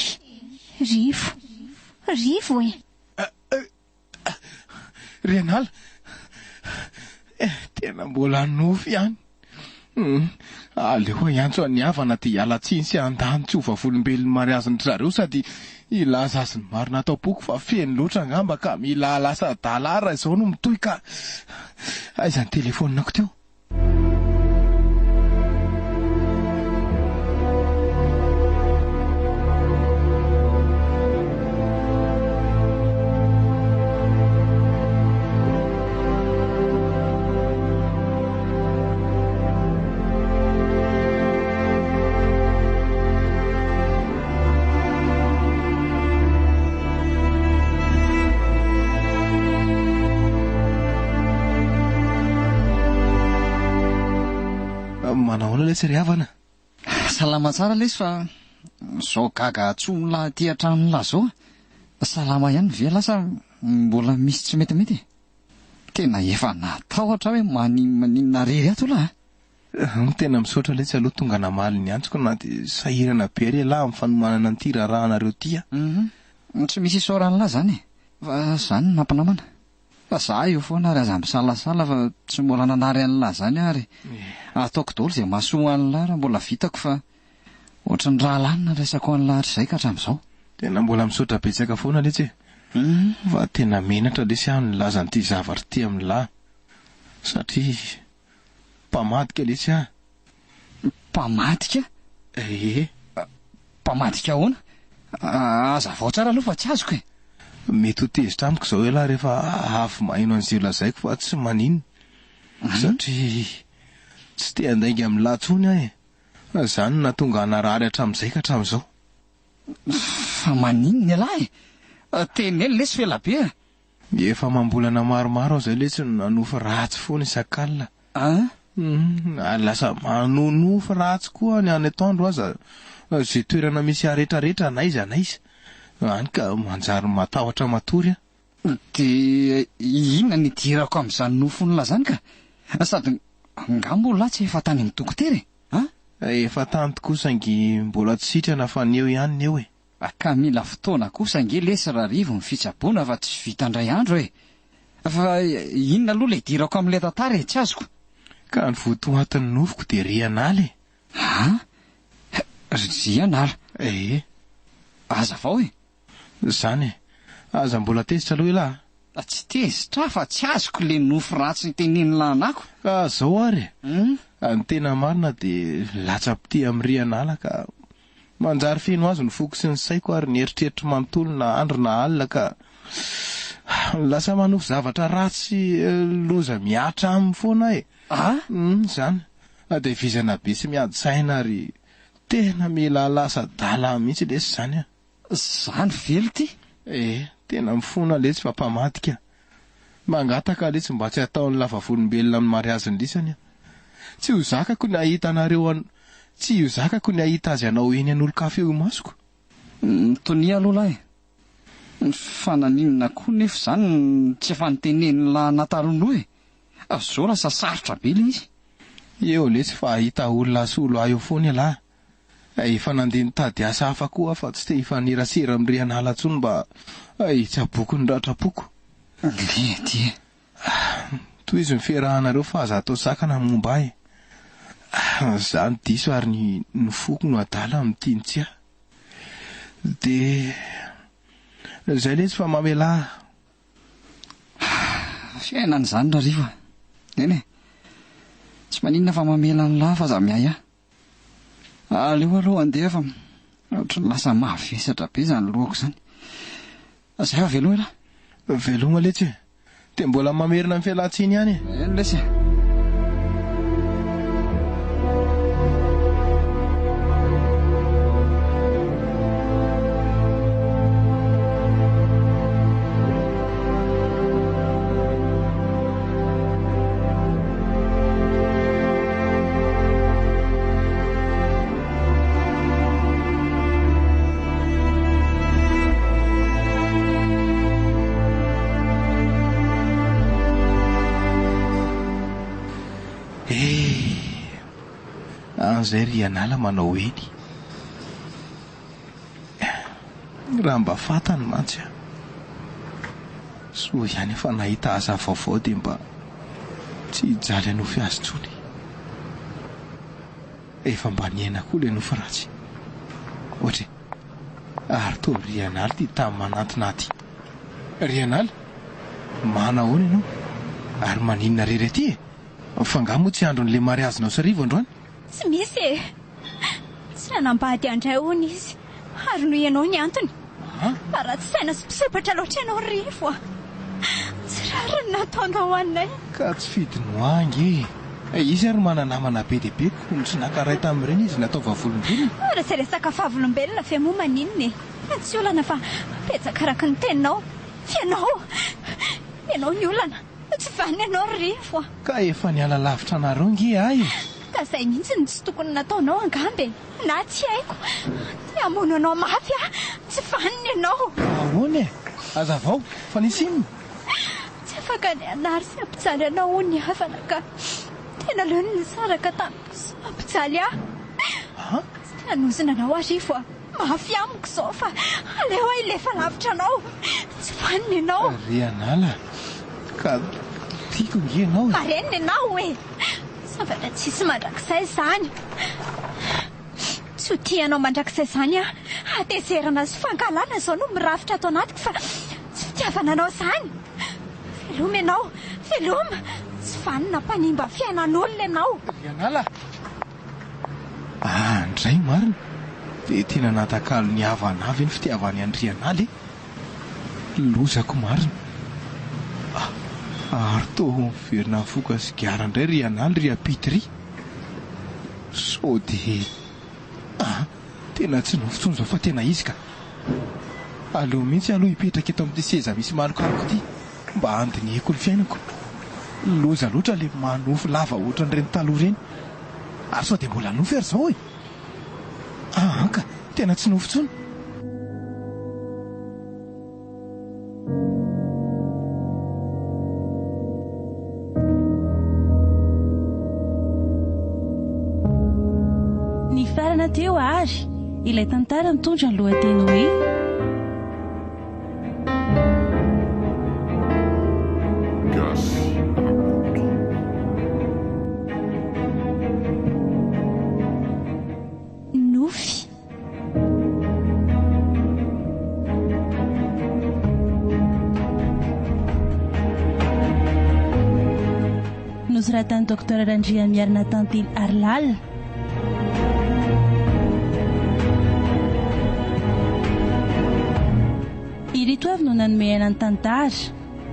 Rivo. Rivo e!
Renala, eh, tena mbola nofy ihany. Hmm, aleo hiantso an'i Havana dia hiala tsiny sy handany tsy ho vavolombelon'ny mariazin-dry zareo sady hilaza azy ny marina ato am-poko fa feno loatra angamba ka mila lasa adala ahy raha izao no mitohy ka. Aiza ny telefaoninako teo? Manahoana lesy ry havana?
Salama tsara lesy fa zao gaga atson'lah aty an-tranon'lah zao a! Salama ihany ve lah sa mbola misy tsy metimety e? Tena efa natahotra aho hoe maninona rery ato lah a!
Humm tena misaotra letsy aloha tonga namaly ny antsoko na dia sahirana be ary ialahy amin'ny fanomanana an'ity raharahanareo ity a!
Humm tsy misy isaoran'lah zany e! Fa zany no nampinamana. Fa za eo foana ary aza misalasala fa tsy mbola nanary an'lah zany aho ary ataoko daholo izay mahasoa an'lah raha mbola vitako fa ohatry ny rahalahy no nandraisako an'lah hatrizay ka hatramin'izao.
Tena mbola misaotra betsaka foana letsy e! Fa tena menatra lesy aho nilaza an'ity zavatra ity amin'lah satria Mpamadika lesy ah!
Mpamadika?
Ee.
Mpamadika ahoana? Hazavao tsara aloha fa tsy azoko e!
Mety ho tezitra amiko izao ialahy rehefa avy maheno an'izay lazaiko fa tsy maninona satria tsy te handainga amin'lah intsony aho e! Izany no nahatonga ahy narary hatramin'izay ka hatramin'izao.
Fa maninona ialahy e? Teneno lesy f'ela be a!
Efa amam-bolana maromaro aho izay letsy no nanofy ratsy foana isak'alina.
An?
Humm, ary lasa manonofy ratsy koa ny any atoandro aza, izay toerana misy ahy retraretra n'aiza n'aiza. Hany ka manjary matahotra matory
aho. Dia inona no idirako amin'izany nofy nilazany ka? Sady angaha moa lahy tsy efa tany amin'ny dokotera e? An?
Efa tany tokoa saingy mbola tsy sitrana fa ny eo ihany ny eo e.
Ka mila fotoana kosa ange lesy Rarivo ny fitsaboana fa tsy vita indray andro e! Fa inona aloha ilay idirako amin'ilay tantara e? Tsy azoko.
Ka ny votoatin'ny nofiko dia rian'ala e!
An? Rian'ala?
Ee.
Hazavao e!
Izany e! Aza mbola tezitra aloha elah
a! Tsy tezitra aho fa tsy azoko ilay nofy ratsy tenenin'lah anako.
Ka zao ary e! Ny tena marina dia latsa-pitia amin'ny rian'ala ka Manjary feno azy ny foko sy ny saiko ary ny eritreritro manontolo na andro na alina ka. Lasa manofy zavatra ratsy sy loza mihatra aminy foana aho e.
Ah?
Hum, izany. Dia vizana be sy miady saina ary tena mila lasa adala mihitsy lesy izany an.
Izany ve lty?
Eh, tena mifona letsy fa mpamadika. Mangataka letsy mba tsy hataon'ny lavavolombelona amin'ny mariazin'ny lisany aho. Tsy ho zakako ny hahita anareo an, tsy ho zakako ny hahita azy hanao eny an'olon-kafa eo imasoko.
Mitonia aloha lahy e. Fa naninona koa nefa izany no tsy efa notenenin'lah Nataloha e? Zao lasa sarotra be ilay izy.
Eo letsy fa hahita olona hasolo ahy eo foana ialahy. Efa nandeha nitady asa hafa koa aho fa tsy te hifanerasera amin'i Rianala intsony mba hitsaboako ny ratram-poko.
Lety e.
Tohizo ny fiarahanareo fa aza atao sakana ny momba ahy. Izaho no diso ary ny ny foko no adala amin'ity ny tsia. Dia izay letsy fa mamelà ahy.
Fiainana izany Rarivo a. Eny e. Tsy maninona fa mamela an'lah fa aza miahiahy. Aleo aloha handeha fa ohatran'ny lasa mavesatra be izany lohako izany. Zay fa veloma elah.
Veloma letsy e. Dia mbola mamerina ny fialan-tsiny ihany e.
Eny lesy e.
Eh! An'izay ry anala manao eny. Raha mba fantany mantsy aho. Soa ihany fa nahita asa vaovao dia mba tsy hijaly hanofy azy intsony. Efa mba niaina koa ilay nofy ratsy. Ohatra e! Ary toa Rianaly ity tany manantona ahy ity. Rianaly? Manahoana ianao? Ary maninona rery aty e? F'angaha moa tsy andron'ilay mariazinao sy Rivo androany?
Tsy misy e! Tsy nanambady an-dray hono izy ary noho ianao ny antony. Fa ratsy saina sy mpisompatra loatra ianao ry Rivo a! Tsy rariny ny nataonao anay.
Ka tsy fidiny ho ahy ange e! Izy ary mana-namana be dia be koa no tsy naka ray tamin'ireny izy natao vavolombelona.
Raha izay resaka vavolombelona ve moa maninona e! Tsy olana fa betsaka araka ny teninao. Ianao! Ianao ny olana. Tsy vanona ianao ry Rivo a!
Ka efa niala lavitra anareo nge ahy e!
Ka izay mihitsy no tsy tokony nataonao angamba e! Na tsy haiko! Te hamono anao mafy aho! Tsy vanona ianao!
Ka ahoana e? Hazavao, fa nisy inona?
Tsy afaka ny hanary sy hampijaly anao hono ny havana ka tena aleony nisaraka tamiko sy mampijaly ahy!
An?
Tsy te hanozona anao aho Rivo a! Mafy amiko izao fa aleo aho hilefa lavitra anao. Tsy vanona ianao.
Ry anala, ka tiako ange ianao e.
Marenina ianao e! Zavatra tsisy mandrakizay izany. Tsy ho tia anao mandrakizay izany aho. Hatezerana sy fankahalana izao no mirafitra ato anatiko fa tsy fitiavana anao izany. Veloma ianao, veloma! Tsy vanona mpanimba fiainan'olona ianao.
Ry anala! Ah ndray marina! Dia tena natakalo ny havana avy ny fitiavany an'i Rianaly e! Lozako marina! Ah! Ary toa miverina mifoka sigara indray Rianaly ry Apity ry! Sao dia. Ah! Tena tsy nofy intsony izao fa tena izy ka! Aleo mihitsy aloha hipetraka eto amin'ity seza misy malokaloka ity mba handinihiko ny fiainako. Loza loatra ilay manofy lava ohatran'ireny taloha ireny. Ary sao dia mbola nofy ary izao e? Aa ka, tena tsy nofy intsony.
Nifarana teo àry ilay tantara mitondra ny lohateny hoe.
Gasy Rakoto.
Nofy.
Nosoratan'i Docteur Randriamiarina Tantely Harilala. Ireto avy no nanome aina ny tantara.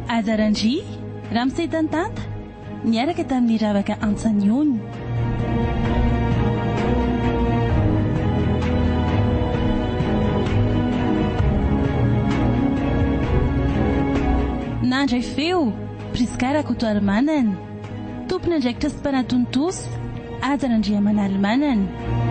Haja Randria, Ramose Tantanta, niaraka tamin'i Ravaka Antsaniony. Nandray feo, Prisca Rakotoarimanana. Tompon'andraikitra sy mpanatontosa, Haja Randriamanalimanana.